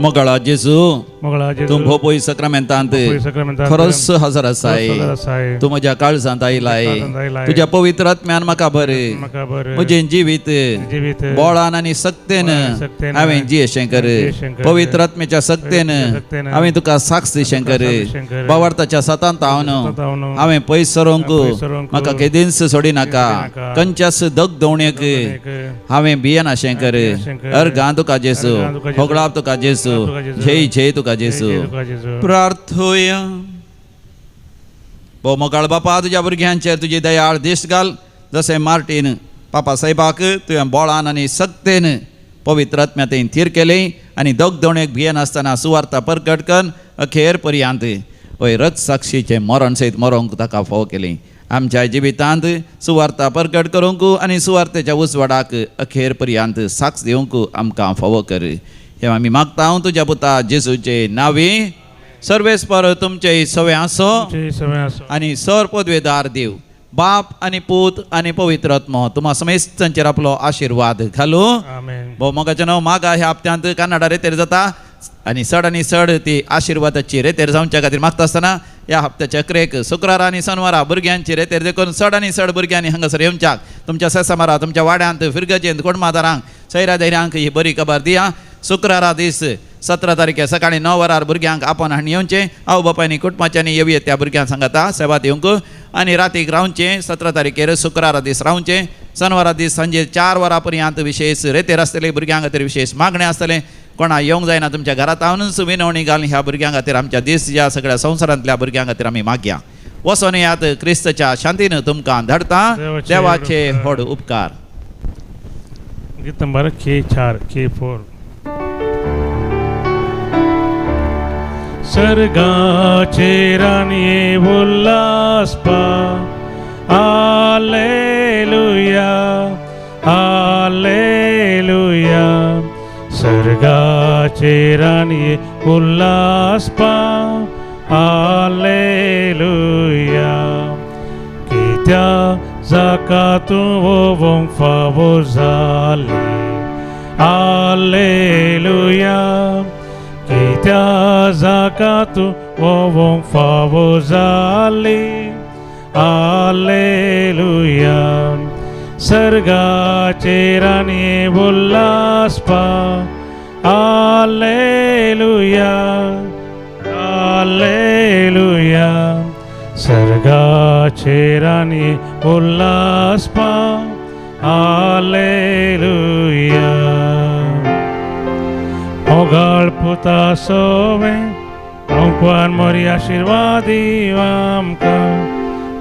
S1: मोगाळा जेजू,
S2: मोगळा जेजू,
S1: तूं भोपोय सक्रामेंतांत
S2: भोपोय सक्रामेंतांत
S1: खरोच हजर आसाय.
S2: खरोच हजर आसाय.
S1: तूं म्हज्या काळजांत आयलाय.
S2: काळजांत आयलाय.
S1: तुज्या पवित्र आत्म्यान म्हाका बरें
S2: म्हाका बरें
S1: म्हजें जिवीत
S2: जिवीत
S1: बोळान आनी सक्तेन
S2: बोळान आनी सक्तेन
S1: हांवें जियेशें कर.
S2: जियेशें कर.
S1: पवित्र आत्म्याच्या सक्तेन
S2: पवित्र सक्तेन
S1: हांवें तुका साक्ष दिशें कर.
S2: साक्ष दिशें कर.
S1: बावार्थाच्या सतांत हांव
S2: सतांत हांव
S1: हांवें पयस सरोंक
S2: हांवें पयस सरोंक
S1: म्हाका केदींच सोडिनाका.
S2: सोडिनाका.
S1: कंच्यास दग दवणेक
S2: एक
S1: हांवें भियेनाशें कर.
S2: भियेनाशें कर.
S1: अर्गां तुका जेजू,
S2: अर्गां तुका जेजू.
S1: होगळाप तुका जेजू,
S2: होगळाप तुका जेजू.
S1: जय जय तुका जेजू.
S2: जय तुका जेजू.
S1: प्रार्थोया. भोव मोगाळ बापा, तुज्या भुरग्यांचेर तुजी दयाळ दिश्ट घाल. जशें मार्टीन पापा साहेबाक तुवें बोळान आनी सक्तेन पवित्र आत्म्यातेन थीर केलें आनी दगदवणेक भियेनासतना सुवार्ता परगट करून अखेर पर्यांत वय रथ साक्षीचें मरण सयत मरोंक ताका फावो केलें. आमच्या जिवितांत सुवार्ता परगट करूंक आनी सुवार्तेच्या उजवाडाक अखेर पर्यांत साक्ष दिवंक आमकां फावो कर. हें आमी मागता हांव तुज्या पुता जेजूचे नांवी. सर्वेस्पर तुमचे सवे आसो
S2: तुमचे सवे आसो.
S1: आनी सर पदवेदार देव बाप आनी पूत आनी पवित्र आत्मो तुमा समेस्तांचेर आपलो आशिर्वाद घालू.
S2: आमेन.
S1: भोव मोगाचें नांव मागा ह्या हप्त्यांत कन्नडा रेतेर जाता आनी चड आनी चड ती आशिर्वादाची रेतेर जावच्या खातीर मागता आसतना ह्या हप्त्याच्या अकरेक शुक्रारा आनी शनवारा भुरग्यांची रेतेर देखून चड आनी चड भुरग्यांनी हांगासर येवच्याक तुमच्या सेसमारा तुमच्या वाड्यांत फिरगजेंत कोणमादारांक सैरा धैर्यांक ही बरी खबर दिया. शुक्रारा दीस 17 तारखे सकाळी 9 वरार भुरग्यांक आपण हाडून येवचें. आवय बापायनी कुटुंबाच्यांनी येवया त्या भुरग्यांक सांगता सेवा दिवंक आनी रातीक रावचें. 17 तारखेर शुक्रारा दीस रावचें. शनवारा दीस सांजे 4 वरां पर्यंत विशेष रेतेर आसतले. भुरग्यां खातीर विशेष मागणें आसतलें. कोणा येवंक जायना तुमच्या घरांत हांवूच विनवणी घालून ह्या भुरग्यां खातीर आमच्या दीस ह्या सगळ्या संवसारांतल्या भुरग्यां खातीर आमी मागया. वचोन येयात क्रिस्तच्या शांतीन तुमकां धाडटा. देवाचे व्हड उपकार.
S2: गीत नंबर K4 K4. सर्गाचे राणये उल्हासपा हालेलुया हालेलुया. सर्गाचे राणये उल्हासपा हालेलुया. कित्या जाका तूं ओवोंक फावो जाली हालेलुया. कित्या जाका तूं ओवोंक फावो जाली हालेलुया. सर्गाचे राणये उल्हासपा हालेलुया हालेलुया. सर्गाचे राणये उल्हासपा हालेलुया. मोगाळ पुता सोवे अंकवान मोरी आशिर्वादी आमकां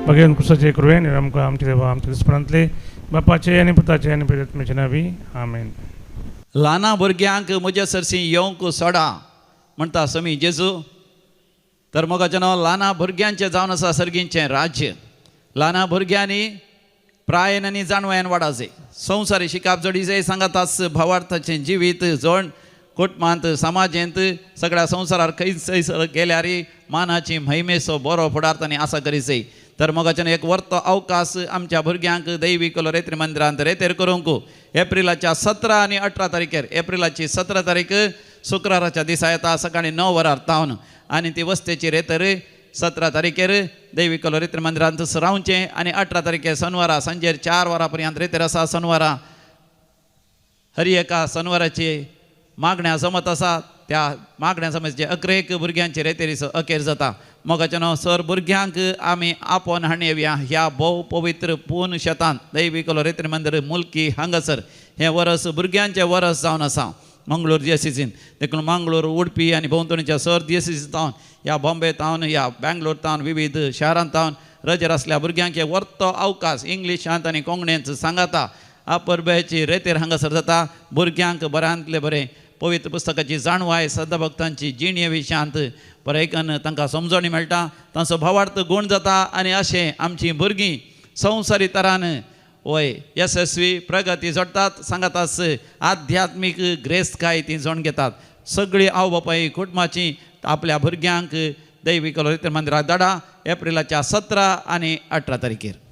S2: भगेन कुसाचे कृपेन आमकां आमचे देवा आमच्या दुस्पणांतले बापाचे आनी पुताचे आनी पवित्र नांवी आमेन.
S1: ल्हाना भुरग्यांक म्हज्या सरशी येवंक सोडा म्हणटा समी जेजू. तर मोगाचें नांव ल्हाना भुरग्यांचें जावन आसा सर्गींचें राज्य. ल्हाना भुरग्यांनी प्रायन आनी जाणवायन वाडाचे संवसारी शिकाप जोडीचे सांगातास भावार्थाचें जिवीत जोड कुटुंबांत समाजेंत सगळ्या संवसारार खंय गेल्यार मानाची महिमेचो बरो फुडार तांणी आसा करीचे. तर मोगाच्यान एक वर्तो अवकाश आमच्या भुरग्यांक दैवी रेत्री मंदिरांत रेतेर करूंक एप्रिलाच्या 17 आनी 18 तारखेर एप्रिलाची 17 तारीख शुक्राराच्या दिसा येता सकाळी 9 वरार तावन आनी ती वस्तेची रेतर 17 तारखेर दैवी रेत्री मंदिरांत रावचें आनी 18 तारखेर शनवारा सांजेर 4 वरां पर्यंत रेतेर आसा. शनवारा हर एका शनवाराची मागण्या जमत आसा त्या मागण्या समजचे अकरेक भुरग्यांचे रेतेरीचो अखेर जाता. मोगाच्यानो सर भुरग्यांक आमी आपोवन हाडून येवया ह्या भोव पवित्र पूर्ण शेतान दैवीक रेत्री मंदिर मुल्की हांगासर. हें वरस भुरग्यांचें वरस जावन आसा मंगळूर दियसीसीन. देखून मंगळूर, उडपी आनी भोंवतणीच्या सर दियसीसी तावन ह्या बॉम्बे तावन ह्या बँगलोर तावन विविध शारांत तावन रजेर आसल्या भुरग्यांक हे वर्तो अवकाश इंग्लिशांत आनी कोंकणींत सांगाता परबेची रेतेर हांगासर जाता. भुरग्यांक बऱ्यांतलें बरें पवित्र पुस्तकाची जाणवाय, सदाभक्तांची जिणे विशयांत बरें तांकां समजणी मेळटा, तांचो भावार्थ गूण जाता आनी अशें आमचीं भुरगीं संवसारी तरान वय यशस्वी प्रगती जोडटात. सांगाताच आध्यात्मीक ग्रेस्तकाय ती जोड घेतात. सगळीं आवय बापाय कुटुंबाची आपल्या भुरग्यांक दैवीक मंदिराक धाडा एप्रिलाच्या 17 आनी 18 तारखेर.